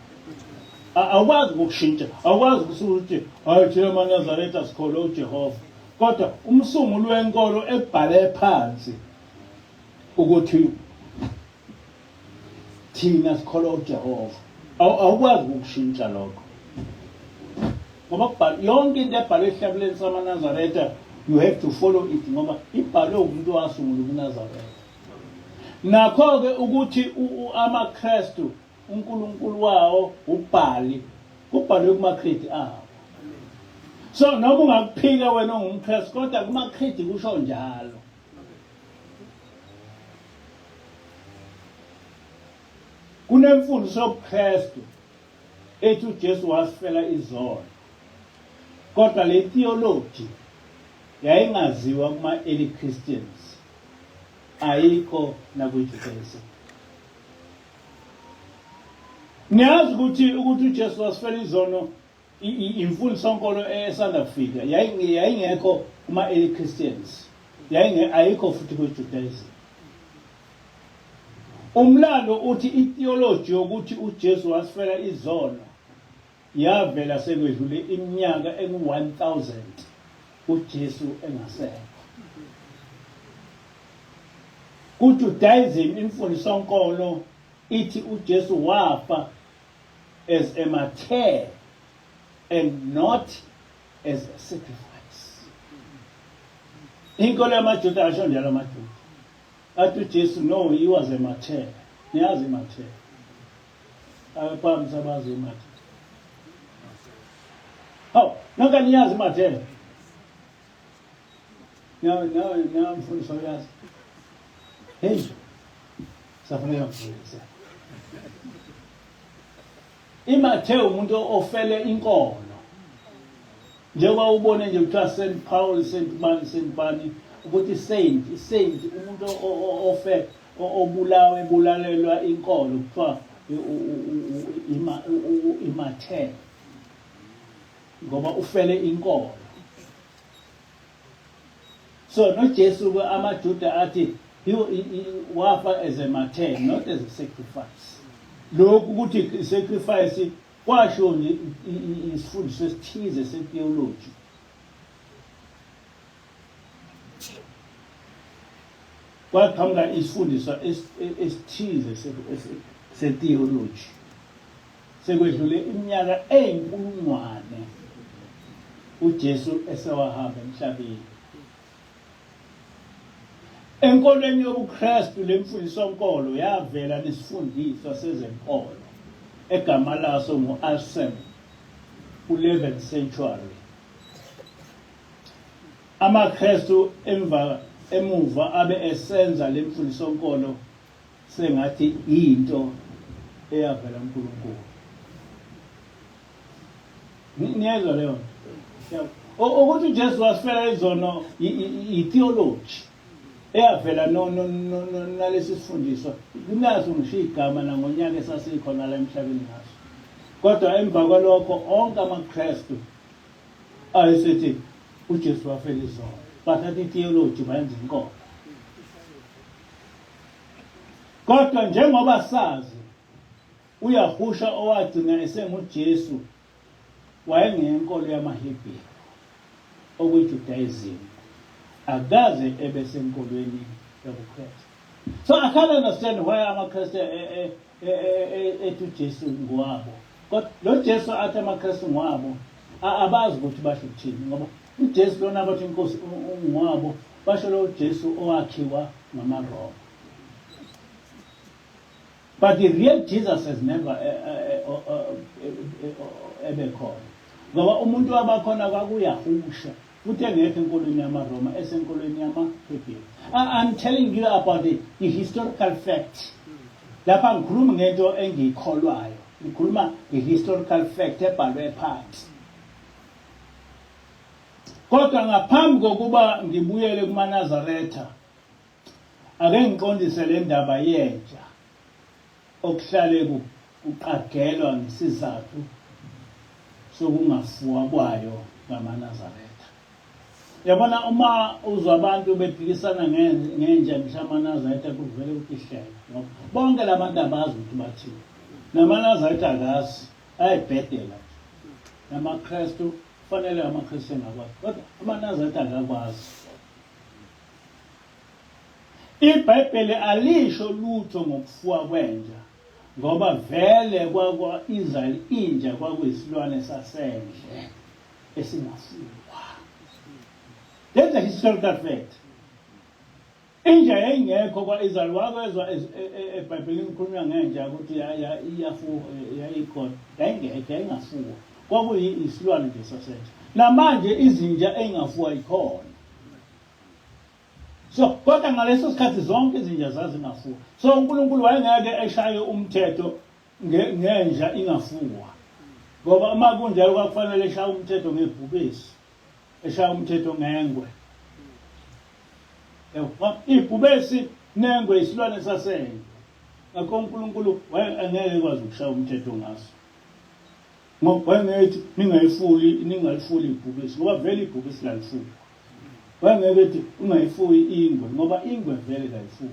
Awukwazi ukukushintsha, awukwazi ukusuka uthi hayi thina amaNazaretha sikholwe uJehova. Kodwa umsunguli wenkolo ekubhale phansi ukuthi Thina sikholwa uJehova. Awukwazi ukukushintsha lokho. Ngoba kubhalwe yonke into ebhalwe esihlabeleni samaNazaretha you have to follow it ngoba ibhalwe umuntu owasungula ubuNazaretha. Nakho-ke ukuthi amaKristu uNkulunkulu wawo ubhali kubhalwe kumaCreed awo. So noma ungakuphika wena ongumKristu kodwa kumaCreed kusho njalo. Kunemfundiso yobuKristu ethi uJesu wasifela izono. Kodwa le theology yayingaziwa kuma-early Christians, ayikho nakwi-Judaism. Niyazi ukuthi ukuthi uJesu wasifela izono imfundisonkolo esanda kufika yayingekho kuma-early Christians, ayikho futhi kwi-Judaism. Umlando uthi itheology yokuthi uJesu wasifela izono yavela sekwedlule iminyaka engu-1000 uJesu engasekho. KuJudaism imfundisonkolo ithi uJesu wafa as a martyr and not as a sacrifice. Inkolo yamaJuda asho njalo amaJuda. Athi uJesu no he was a martyr. Niyazi martyr. Abaphambi sabazi martyr. Hawu, nonke niyazi martyr. Nawe nawe nawe mfundisi uyazi. Hey. Safuneka mfundisi. Imathe umuntu ofele inkolo. Njengoba ubone nje kuthiwa St Paul, St bani, St bani ukuthi saint, saint umuntu ofe obulawe ebulalelwa inkolo kuthiwa imathe ngoba ufele inkolo. So noJesu ke amaJuda athi wafa as a martyr not as a sacrifice. Lokhu ukuthi sacrifice kwasho nje isifundiso esithize setheology. Kwaqhamuka isifundiso esithize setheology. Sekwedlule iminyaka eyinkulungwane uJesu esewahamba emhlabeni. Enkolweni yobuKristu le mfundisonkolo yavela nesifundiswa sezenkolo egama laso ngu-Anselm ku-11th century. AmaKristu emva emuva abe esenza le mfundisonkolo sengathi into eyavela uNkulunkulu. Niyezwa leyo nto? Ukuthi uJesu wasifela izono i-theology eyavela nalesi sifundiswa kunaso ngisho igama nangonyaka esasikhona la emhlabeni ngaso. Kodwa emva kwalokho onke amaKristu ayesethi uJesu wafela izono, bathatha i-theology bayenza inkolo. Kodwa njengoba sazi uYahusha owagcina esenguJesu wayengeyenkolo yamaHebheru okuyiJudaism akaze ebe senkolweni yobuKristu. So I can't understand why amaKristu e, e, e, ethi uJesu ngowabo. Kodwa lo Jesu athi amaKristu ngowabo abazi ukuthi basho ukuthini ngoba uJesu lona abathi inkosi ungowabo basho lo Jesu owakhiwa ngamaRoma. But the real Jesus has never eh, eh, eh, ebekhona. Ngoba umuntu wabakhona kwakuyahusha futhi engekho enkolweni yamaRoma esenkolweni yamaHebheru. I'm telling you about the historical fact. Lapha ngikhuluma ngento engiyikholwayo. Ngikhuluma nge-historical fact ebhalwe phansi. Kodwa ngaphambi kokuba ngibuyele kumaNazaretha Ake ngiqondise le ndaba yentsha okuhlale kuqagelwa ngesizathu sokungafuwa kwayo ngamaNazaretha. Yabona uma uzwa abantu bephikisana ngenja ngisho amaNazaretha kuvele kuthi hleke ngoba bonke labantu abazi ukuthi bathini. NamaNazaretha akazi, ayayibhedela nje. NamaKristu kufanele amaKristu engakwazi kodwa amaNazaretha akakwazi. IBhayibheli alisho lutho ngokufuwa kwenja ngoba vele kwakwa-Israyeli inja kwakuyisilwane sasendle esingafuwa. That's a historical fact. Inja yayingekho kwa-Israyeli wakwezwa e, e, eBhayibhelini kukhulunywa ngenja ukuthi iyafuwa yayikhona yayingekho yayingafuwa kwakuyisilwane nje sasendle. Namanje izinja ey'ngafuwa ikhona. So kodwa ngaleso sikhathi zonke izinja zazingafuwa. So uNkulunkulu wayengeke eshaye umthetho ngenja ingafuwa. Ngoba uma kunjalo kwakufanele eshaye umthetho ngebhubesi, eshaye umthetho ngengwe. Ibhubesi nengwe isilwane sasendle. Ngakho uNkulunkulu wayengeke ekwazi ukushaya umthetho ngaso. Ngoba wayengethi ningayifuli ningalifuli ibhubesi ngoba vele ibhubesi lalifuli. Wayengeke ethi ungayifuyi ingwe ngoba ingwe vele kayifuyi.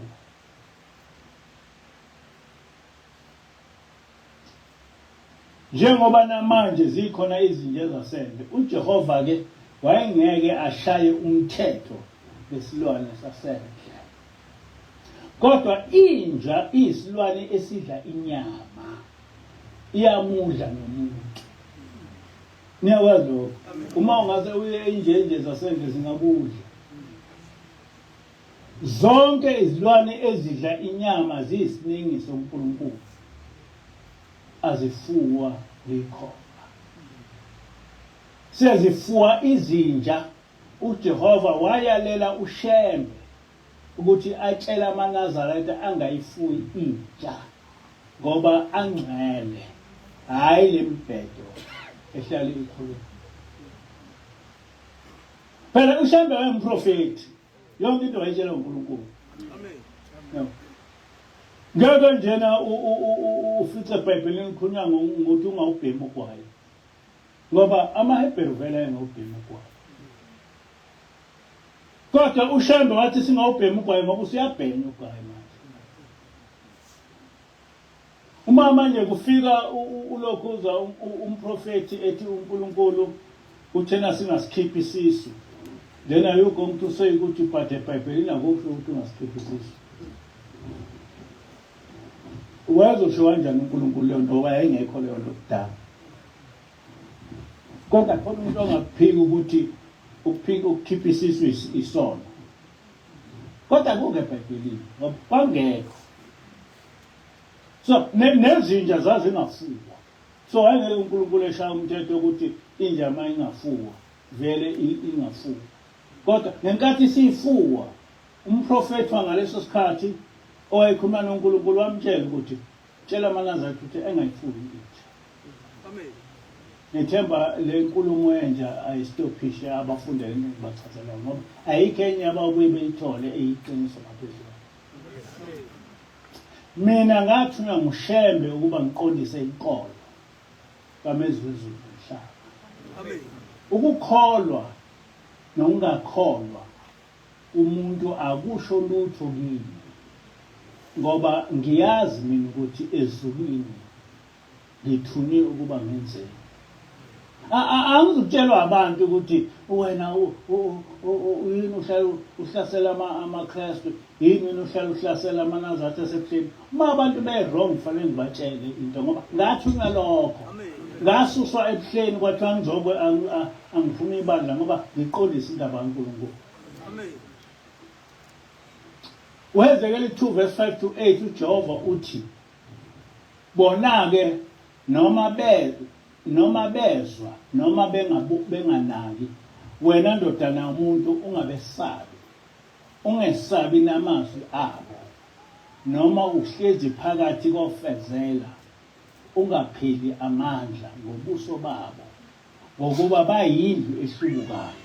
Njengoba namanje zikhona izinja zasendle, uJehova-ke wayengeke ashaye umthetho ngesilwane sasendle. Kodwa inja iyisilwane esidla inyama, iyamudla nomuntu. Niyakwazi lokho? Uma ungase uye injenje zasendle zingakudla. Zonke izilwane ezidla inyama ziyisiningiso kuNkulunkulu. Azifuwa likhona. Sezifuwa izinja, uJehova wayalela uShembe ukuthi atshele amaNazaretha angayifuyi inja ngoba angcwele, hhayi le mibhedo ehlale ikhuluma. Phela uShembe wayengumprofethi, yonke into wayitshela uNkulunkulu. Amen. Ngeke njena ufice eBhayibhelini kukhulunywa ngokuthi ungawubhemi ugwayi. Ngoba amaHebheru vele ayengawubhemi ugwayi. Kodwa uShembe wathi singawubhemi ugwayi ngoba usuyabhenya ugwayi manje. Uma manje kufika ulokhuza umprofethi ethi uNkulunkulu uthena singasikhiphi isisu then are you going to say ukuthi but eBhayibhelini akusho ukuthi ungasikhiphi isisu? Wayezosho kanjani uNkulunkulu leyo nto ngoba yayingekho leyo nto kudala. Kodwa khona umuntu ongakuphiki ukuthi ukuphika ukukhipha isisu isono. Kodwa akukho eBhayibhelini ngoba kwangekho. So nezinja zazingafuwa. So wayengeke uNkulunkulu eshaya umthetho ukuthi inja uma ingafuwa vele ingafuwa. Kodwa ngenkathi siyifuwa umprofethi wangaleso sikhathi owayekhuluma noNkulunkulu wamtshela ukuthi tshela amaNazaretha ukuthi engayifuyi inja. Amen. Ngithemba le nkulumo entsha ayistophishe abafundi engibachazela ngoba ayikho enye ababuye beyithole eyiqiniso ngaphezulu. Mina ngathunywa nguShembe ukuba ngiqondise inkolo kaMezwezulu nomhlaba. Ukukholwa nokungakholwa umuntu akusho lutho kimi ngoba ngiyazi mina ukuthi ezulwini ngithunywe ukuba ngenzeni. Angizukutshelwa abantu ukuthi wena yini uhlala uhlasela amaKristu, yini wena uhlala uhlasela amaNazaretha asebuhleni. Uma abantu be-wrong kufanele ngibatshele into ngoba ngathunywa lokho. Ngasuswa ebuhleni kwathiwa ngizokwe angifuni ibandla ngoba ngiqondise indaba kaNkulunkulu. Amen. UHezekeli 2 verse 5 to 8 uJehova uthi Bona-ke noma be noma bezwa noma bengabu benganaki, wena ndodana yomuntu ungabesabi, ungesabi namazwi abo, noma uhlezi phakathi kofezela, ungapheli amandla ngobuso babo, ngokuba bayindlu ehlubukayo.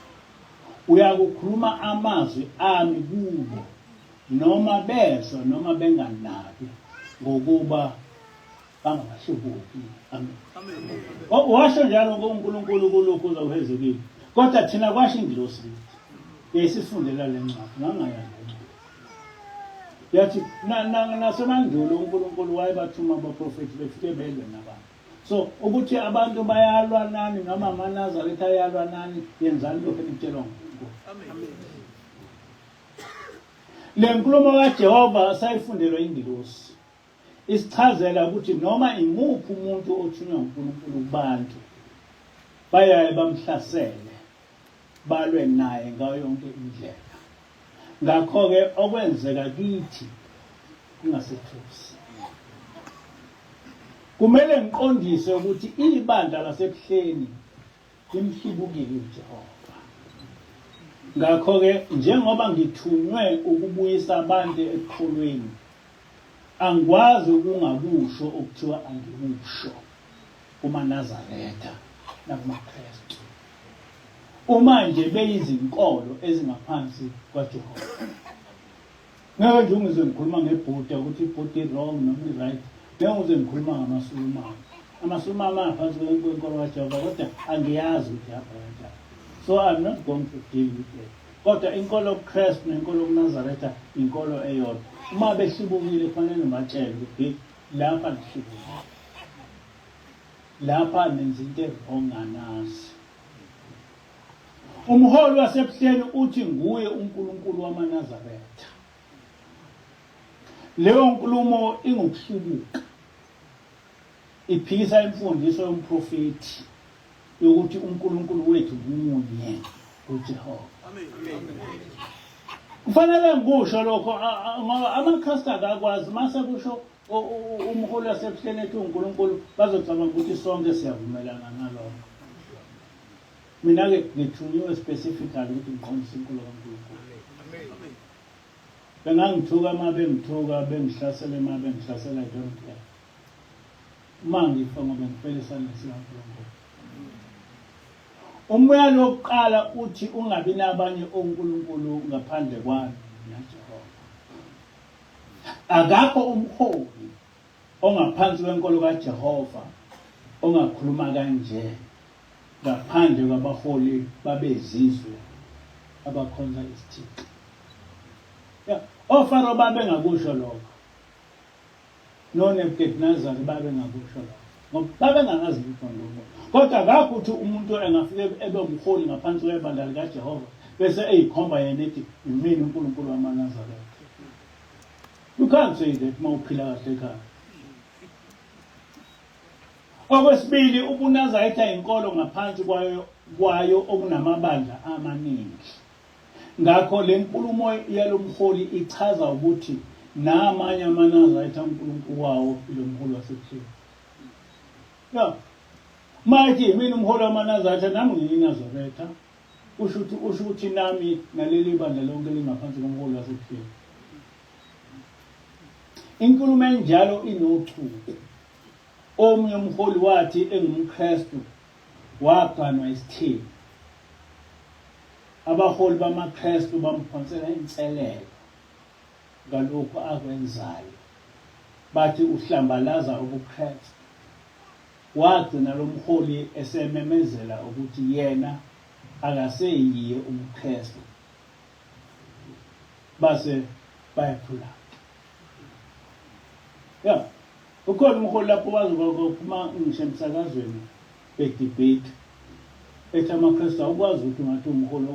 Uyakukhuluma amazwi ami kubo, noma bezwa noma benganaki, ngokuba bangabahlubuki. Amen. Washo njalo uNkulunkulu kulokhu uHezekeli. Kodwa thina kwasho ingilosi kithi. Yayisifundela le ncwadi, ngangayazi le ncwadi. Yathi nasemandulo uNkulunkulu wayebathuma abaprofethi befike belwe nabantu. So ukuthi abantu bayalwa nani noma amaNazaretha ayalwa nani, yenzani lokho enikutshelwa nguNkulunkulu. Amen. Le nkulumo kaJehova sayifundelwa ingilosi. Isichazela ukuthi noma imuphi umuntu othunywa uNkulunkulu kubantu bayaye bamhlasele balwe naye ngayo yonke indlela. Ngakho-ke okwenzeka kithi kungasethusi. Kumele ngiqondise ukuthi ibandla laseBuhleni limhlubukile uJehova. Ngakho-ke njengoba ngithunywe ukubuyisa abantu ekukholweni, angikwazi ukungakusho okuthiwa angikusho kumaNazaretha nakumaKristu. Uma nje beyizinkolo ezingaphansi kwaJehova. Ngeke nje ungizwe ngikhuluma ngeBhuda ukuthi iBhuda i-wrong noma i-right. Ngeke ngize ngikhuluma ngamaSulumane. AmaSulumane angaphansi kwenkolo kaJehova kodwa angiyazi ukuthi ihamba kanjani. So I'm not going to deal with it. Kodwa inkolo yobuKristu nenkolo yobuNazaretha inkolo eyodwa. Uma behlubukile kufanele ngibatshele ukuthi lapha nihlubukile. Lapha nenza into e-wrong anazi. Umholi waseBuhleni uthi nguye uNkulunkulu wamaNazaretha. Leyo nkulumo ingukuhlubuka. Iphikisa imfundiso yomprofethi yokuthi uNkulunkulu wethu munye uJehova. Kufanele ngikusho lokho ngoba amaKristu akakwazi mase kusho umholi waseBuhleni ethi uNkulunkulu bazocabanga ukuthi sonke siyavumelana nalokho. Mina-ke ngithunyiwe specifically ukuthi ngiqondise inkolo kaNkulunkulu. Bengangithuka uma bengithuka, bengihlasela uma bengihlasela, I don't care. Uma ngifa ngoba ngifela esandleni sikaNkulunkulu. Umyalo wokuqala uthi ungabi nabanye onkulunkulu ngaphandle kwami mina Jehova. Akakho umholi ongaphansi kwenkolo kaJehova ongakhuluma kanje ngaphandle kwabaholi babezizwe abakhonza isithixo. Ya, oFaro babengakusho lokho. NoNebukadnezar babengakusho lokho. Ngoba babengakazi lutho ngalowo. Kodwa akakho ukuthi umuntu engafike ebe umholi ngaphansi kwebandla likaJehova bese eyikhomba yena ethi imina uNkulunkulu wamaNazaretha. You can't say that uma uphila kahle ekhaya. Okwesibili, ubuNazaretha inkolo ngaphansi kwayo kwayo okunamabandla amaningi. Ngakho le nkulumo yalomholi ichaza ukuthi namanye amaNazaretha uNkulunkulu wawo ilo mholi wasebuhleni. Ya. Mayethi yimina umholi wamaNazaretha nami ngiyiNazaretha. Kusho ukuthi usho ukuthi nami naleli bandla lonke lingaphansi komholi wasebuhleni. Inkulumo enjalo inochuku. Omunye umholi wathi engumKristu waganwa isithembu. Abaholi bamaKristu bamphonsela inselelo ngalokhu akwenzayo, bathi uhlambalaza ubuKristu. Wagcina lo mholi esememezela ukuthi yena akaseyiye umKristu. Base bayathula. Ya, ukhona umholi lapho waze kwaphuma ngisho emsakazweni bedebate ethi amaKristu awukwazi ukuthi ungathi umholi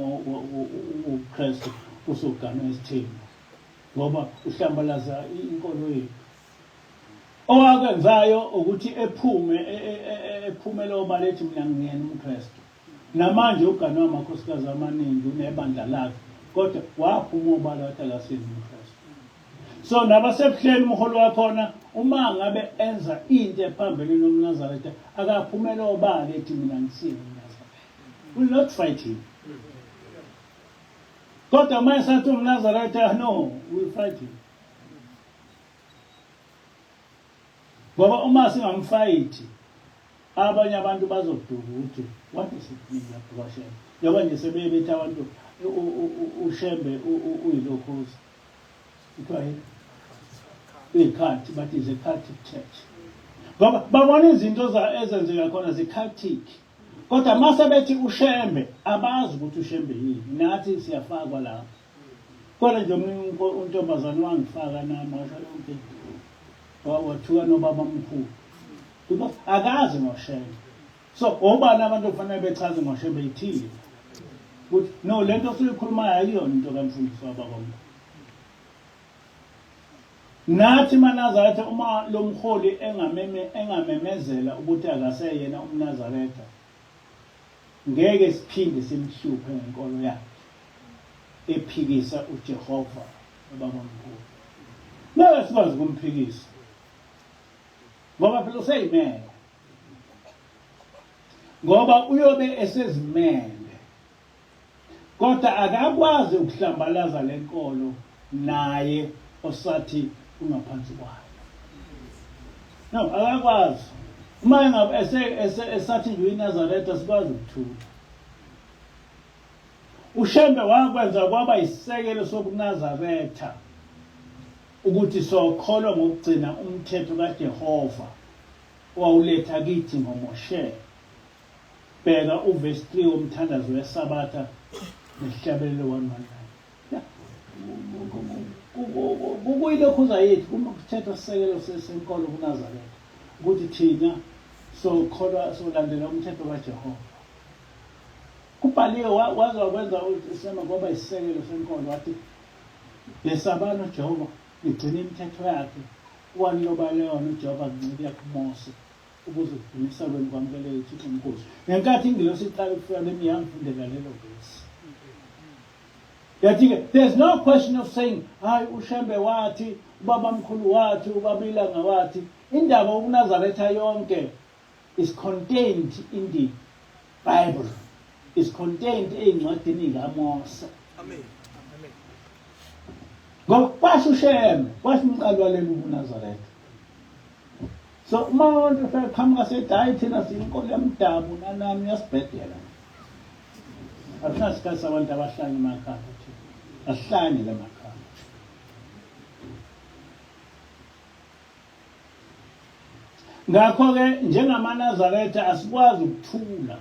wobuKristu usuganwe isithembu ngoba uhlambalaza inkolo yethu. Owakwenzayo ukuthi ephume e, e, e, ephumele obala ethi mina ngiyena umKristu. Namanje uganwe amakhosikazi amaningi unebandla lakhe kodwa waphuma obala wathi akasiyena umKristu. So nabasebuhleni umholi wakhona uma ngabe enza into ephambene nomNazaretha akaphumele obala ethi mina ngisiye umNazaretha. Will not fight him. Kodwa uma esathi umNazaretha no, we'll fight him. Ngoba uma singamfayithi abanye abantu bazoduka ukuthi what is it mean lapho kwaShembe. Njengoba nje sebeye bethi abantu uShembe uyilokhuza. Kuthiwa yini? Uyi-cult, but is a cultic church. Ngoba babona izinto ezenzeka khona zi-cultic. Kodwa mase bethi uShembe abazi ukuthi uShembe yini. Nathi siyafakwa lapho. Kodwa nje omunye untombazane wangifaka nami washo yonke into. Wathuka nobaba mkhulu. Because akazi ngoShembe. So obani abantu okufanele bechaze ngoShembe yithina. Ukuthi no lento osuyikhulumayo ayiyona into kamfundisi wababamkhulu. Nathi maNazaretha uma lo mholi engameme engamemezela ukuthi akaseyena umNazaretha ngeke siphinde simhluphe ngenkolo yakhe ephikisa uJehova ubabamkhulu. Ngeke sikwazi ukumphikisa ngoba phela useyimele ngoba uyobe esezimele kodwa akakwazi ukuhlambalaza lenkolo naye osathi ungaphansi kwayo no akakwazi uma engabe esathi nje uyiNazaretha sikwazi ukuthula uShembe wakwenza kwaba isisekelo sobuNazaretha ukuthi sokholwa ngokugcina umthetho kaJehova owawuletha kithi ngoMoshe. Bheka uvesi 3 womthandazo weSabatha nesihlabelelo 119. Kuyilokhuza yethu kuma kuthethwa sisekelo senkolo kuNazaretha ukuthi thina Sokholwa solandela umthetho kaJehova. Kubhaliwe waze wakwenza uSema kwaba isisekelo senkolo wathi yesabani uJehova nigcine imithetho yakhe waniloba yona uJehova ngenceku yakhe uMose ukuze ukudumisa kwenu kwamukeleke uThixo omkhulu. Ngenkathi ingilosi iqala ukufika kimi yangifundela lelo vesi. Yathi-ke there's no question of saying hayi uShembe wathi ubaba mkhulu wathi ubaba ilanga wathi indaba yobuNazaretha yonke is contained in the Bible is contained ey'ncwadini kaMose. Amen. Amen. Ngoba kwasho uShembe, kwasho umqali waleli ubuNazaretha. So uma abantu seqhamuka sethi hayi thina siyinkolo yomdabu nanani uyasibhedela. Asinasikhathi sabantu abahlanye emakhaya thina. Asihlanye la makhaya. Ngakho-ke njengamaNazaretha asikwazi ukuthula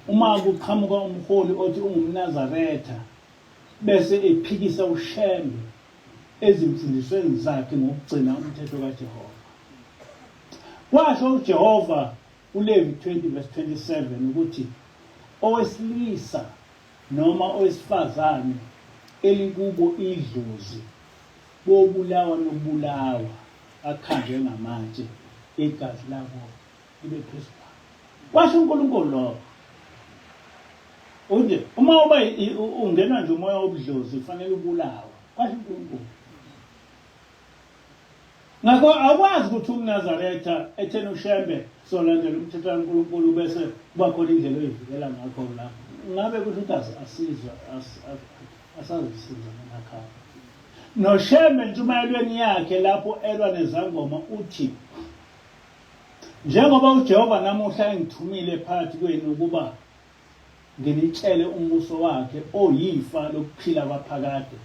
uma kuqhamuka umholi othi ungumNazaretha bese ephikisa uShembe ezimfundisweni zakhe ngokugcina umthetho kaJehova. Kwasho uJehova kuLevi 20 verse 27 ukuthi owesilisa noma owesifazane elikubo idlozi bobulawa nokubulawa akhandwe ngamatshe igazi labo libe phezu kwabo. Kwasho uNkulunkulu lokho. Unje uma uba ungenwa nje umoya wobudlozi kufanele ubulawe. Kwasho uNkulunkulu. Ngakho awukwazi ukuthi umNazaretha ethena uShembe solandela umthetho kaNkulunkulu bese kuba khona indlela oyivikela ngakho la. Ngabe kusho ukuthi asizwa asazisiza emakhaya. NoShembe entshumayelweni yakhe lapho elwa nezangoma uthi Njengoba uJehova namuhla engithumile phakathi kwenu ukuba nginitshele umbuso wakhe oyifa lokuphila kwaphakade,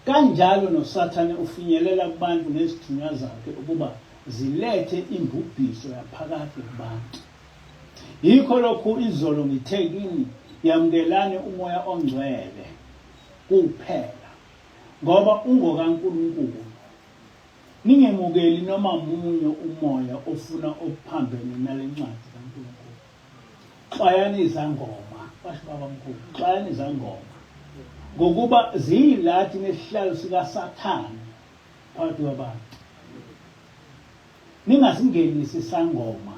kanjalo noSathane ufinyelela kubantu ngezithunywa zakhe ukuba zilethe imbubhiso yaphakade kubantu. Yikho lokhu izolo ngithe kini, yamukelani uMoya oNgcwele kuphela, ngoba ungokaNkulunkulu. Ningemukeli noma munye umoya ofuna okuphambene nale ncwadi kaNkulunkulu. Xwayani izangoma, kwasho ubabamkhulu, xwayani izangoma. Ngokuba ziyilathi nesihlalo sikaSathane phakathi kwabantu. Ningasingenisi isangoma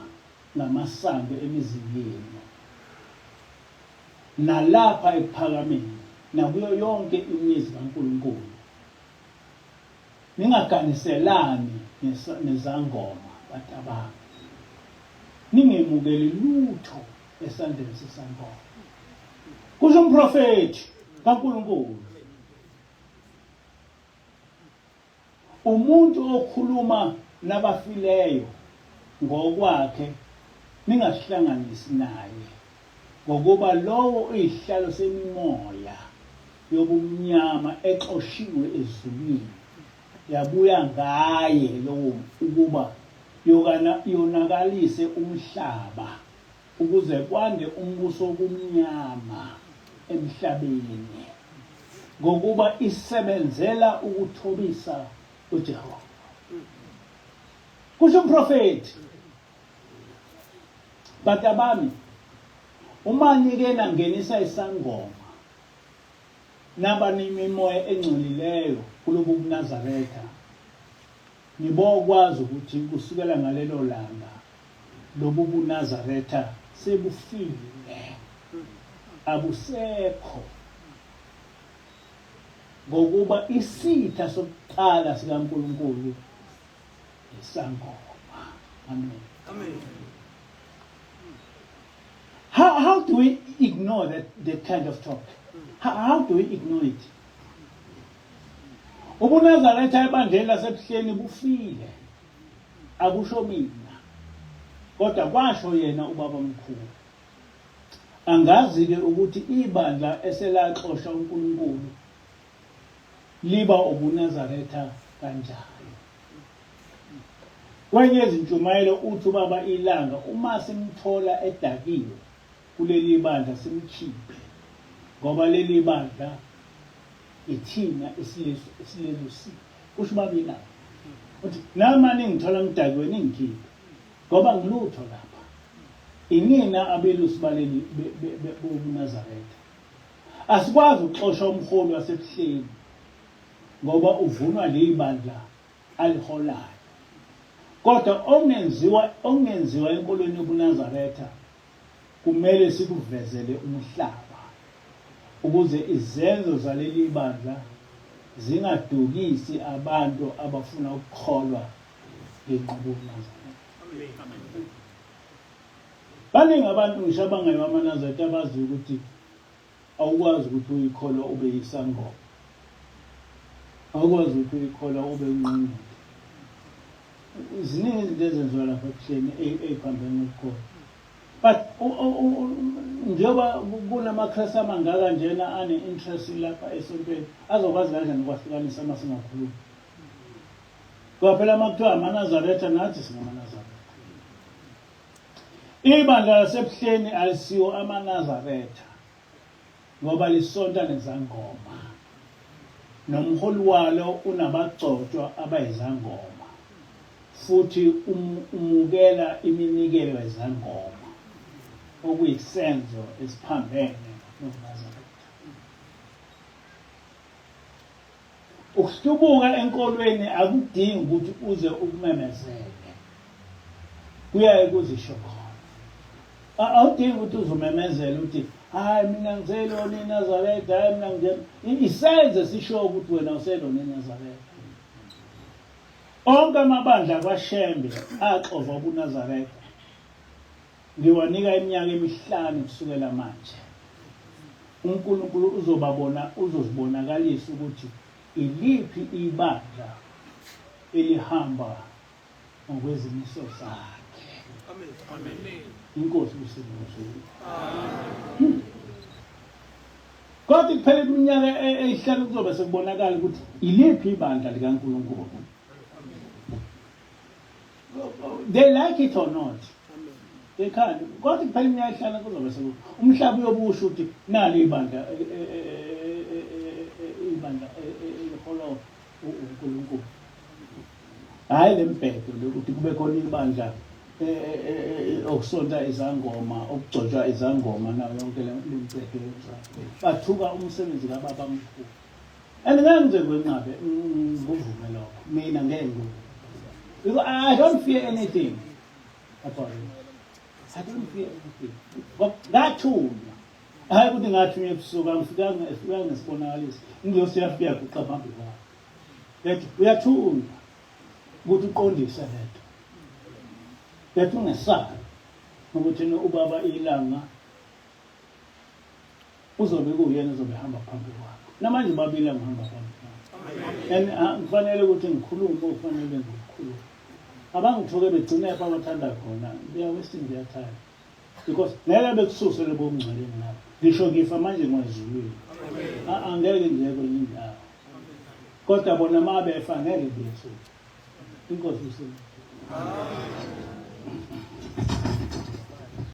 ngamasango emizini yenu. Nalapha ekuphakameni nakuyo yonke imizi kaNkulunkulu. Ningaganiselani nezangoma batabami. Ningemukeli lutho esandleni sesangoma. Kusho umprofethi kaNkulunkulu. Umuntu okhuluma nabafileyo ngokwakhe ningazihlanganisi naye, ngokuba lowo uyisihlalo semimoya yobumnyama exoshiwe ezulwini yabuya ngaye lowo ukuba yonakalise umhlaba ukuze kwande umbuso wobumnyama emhlabeni ngokuba isebenzela ukuthobisa uJehova kusho umprofethi Bantabami, uma nike nangenisa isangoma naba nemimoya engcolileyo kulobu buNazaretha, nibokwazi ukuthi kusukela ngalelo langa lobu buNazaretha sebufile, abusekho, ngokuba isitha sokuqala sikaNkulunkulu isangoma. Amen. Amen. How do we ignore that kind of talk? How do we ignore it? UbuNazaretha ebandleni laseBuhleni bufile. Akusho mina. Kodwa kwasho yena ubaba omkhulu. Angazi-ke ukuthi ibandla eselaxosha uNkulunkulu liba ubuNazaretha kanjani. Kwenye yezintshumayelo uthi ubaba iLanga uma simthola edakiwe kuleli bandla simkhiphe ngoba leli bandla ithina esilelusile. Kusho ubaba iLanga. Uthi nami ningithola ngidakiwe ningikhiphe ngoba ngilutho lapha. Inina abelusi baleli bobuNazaretha. Asikwazi ukuxosha umholi waseBuhleni ngoba uvunwa leli bandla aliholayo. Kodwa okungenziwa okungenziwa enkolweni yobuNazaretha kumele sikuvezele umhlaba ukuze izenzo zaleli bandla zingadukisi abantu abafuna ukukholwa ngenqubo yobuNazaretha. Baningi abantu ngisho abangewa amaNazaretha abaziyo ukuthi awukwazi ukuthi uyikholwa ube yisangoma. Awukwazi ukuthi uyikholwa ube unqinile. Ziningi izinto ezenziwa lapha ebuhleni ey'phambene nokukholwa. But njengoba kunamaKristu amangaka njena ane-interest lapha esontweni azokwazi kanjani ukwahlukanisa uma singakhulumi? Ngoba phela uma kuthiwa amaNazaretha nathi singamaNazaretha. Ibandla laseBuhleni alisiwo amaNazaretha ngoba lisonta nezangoma. Nomholi walo unabagcotshwa abayizangoma futhi umukela iminikelo yezangoma okuyisenzo esiphambene nobuNazaretha. Ukuhlubuka enkolweni akudingi ukuthi uze ukumemezele. Kuyaye kuzisho khona. Awudingi ukuthi uzumemezele ukuthi hayi mina ngiselona iNazaretha, hayi mina ngize isenze sisho ukuthi wena uselona iNazaretha. Onke amabandla kwaShembe axova ubuNazaretha. Ngiwanika iminyaka emihlanu kusukela manje. UNkulunkulu uzobabona uzozibonakalisa ukuthi iliphi ibandla elihamba ngokwezimiso zakhe. Amen. Inkosi kusibuzo. Amen. Kodwa kuphela iminyaka eyihlanu kuzobe sekubonakala ukuthi iliphi ibandla likaNkulunkulu. They like it or not. They can't. Kodwa kuphela iminyaka ehlala kuzobe seku umhlaba uyobusho ukuthi nali ibandla e, e, e, ibandla eliholwa uNkulunkulu. Hayi lembhedo lokuthi kube khona ibandla okusonta izangoma okugcotshwa izangoma nayo yonke le mbhedo yomzamo. Bathuka umsebenzi kababa mkhulu. And ngeke ngize ngwenqabe ngikuvume lokho. Mina ngeke ngikuvume. Because I don't fear anything about it. I don't fear anything. Ngathunywa. Hayi ukuthi ngathunywa ebusuku angifikanga efikanga ngesibonakaliso. Ingilosi yafika guqa phambi kwami. Yathi uyathunywa ukuthi uqondise lento. Yathi ungesabi ukuthi ubaba ilanga uzobe kuwuyena ozobe ehamba phambi kwakho namanje ubabili angihamba phambi kwakho and ah, kufanele ukuthi ngikhulume okufanele ngikukhulume abangithuke begcine lapho abathanda khona they are wasting their time because ngeke bekususe lobo bungcweleni lapho ngisho ngifa manje ngwezulwini angeke ngiye kwenye indawo kodwa bona uma befa ngeke ngiyesuke inkosi usizo.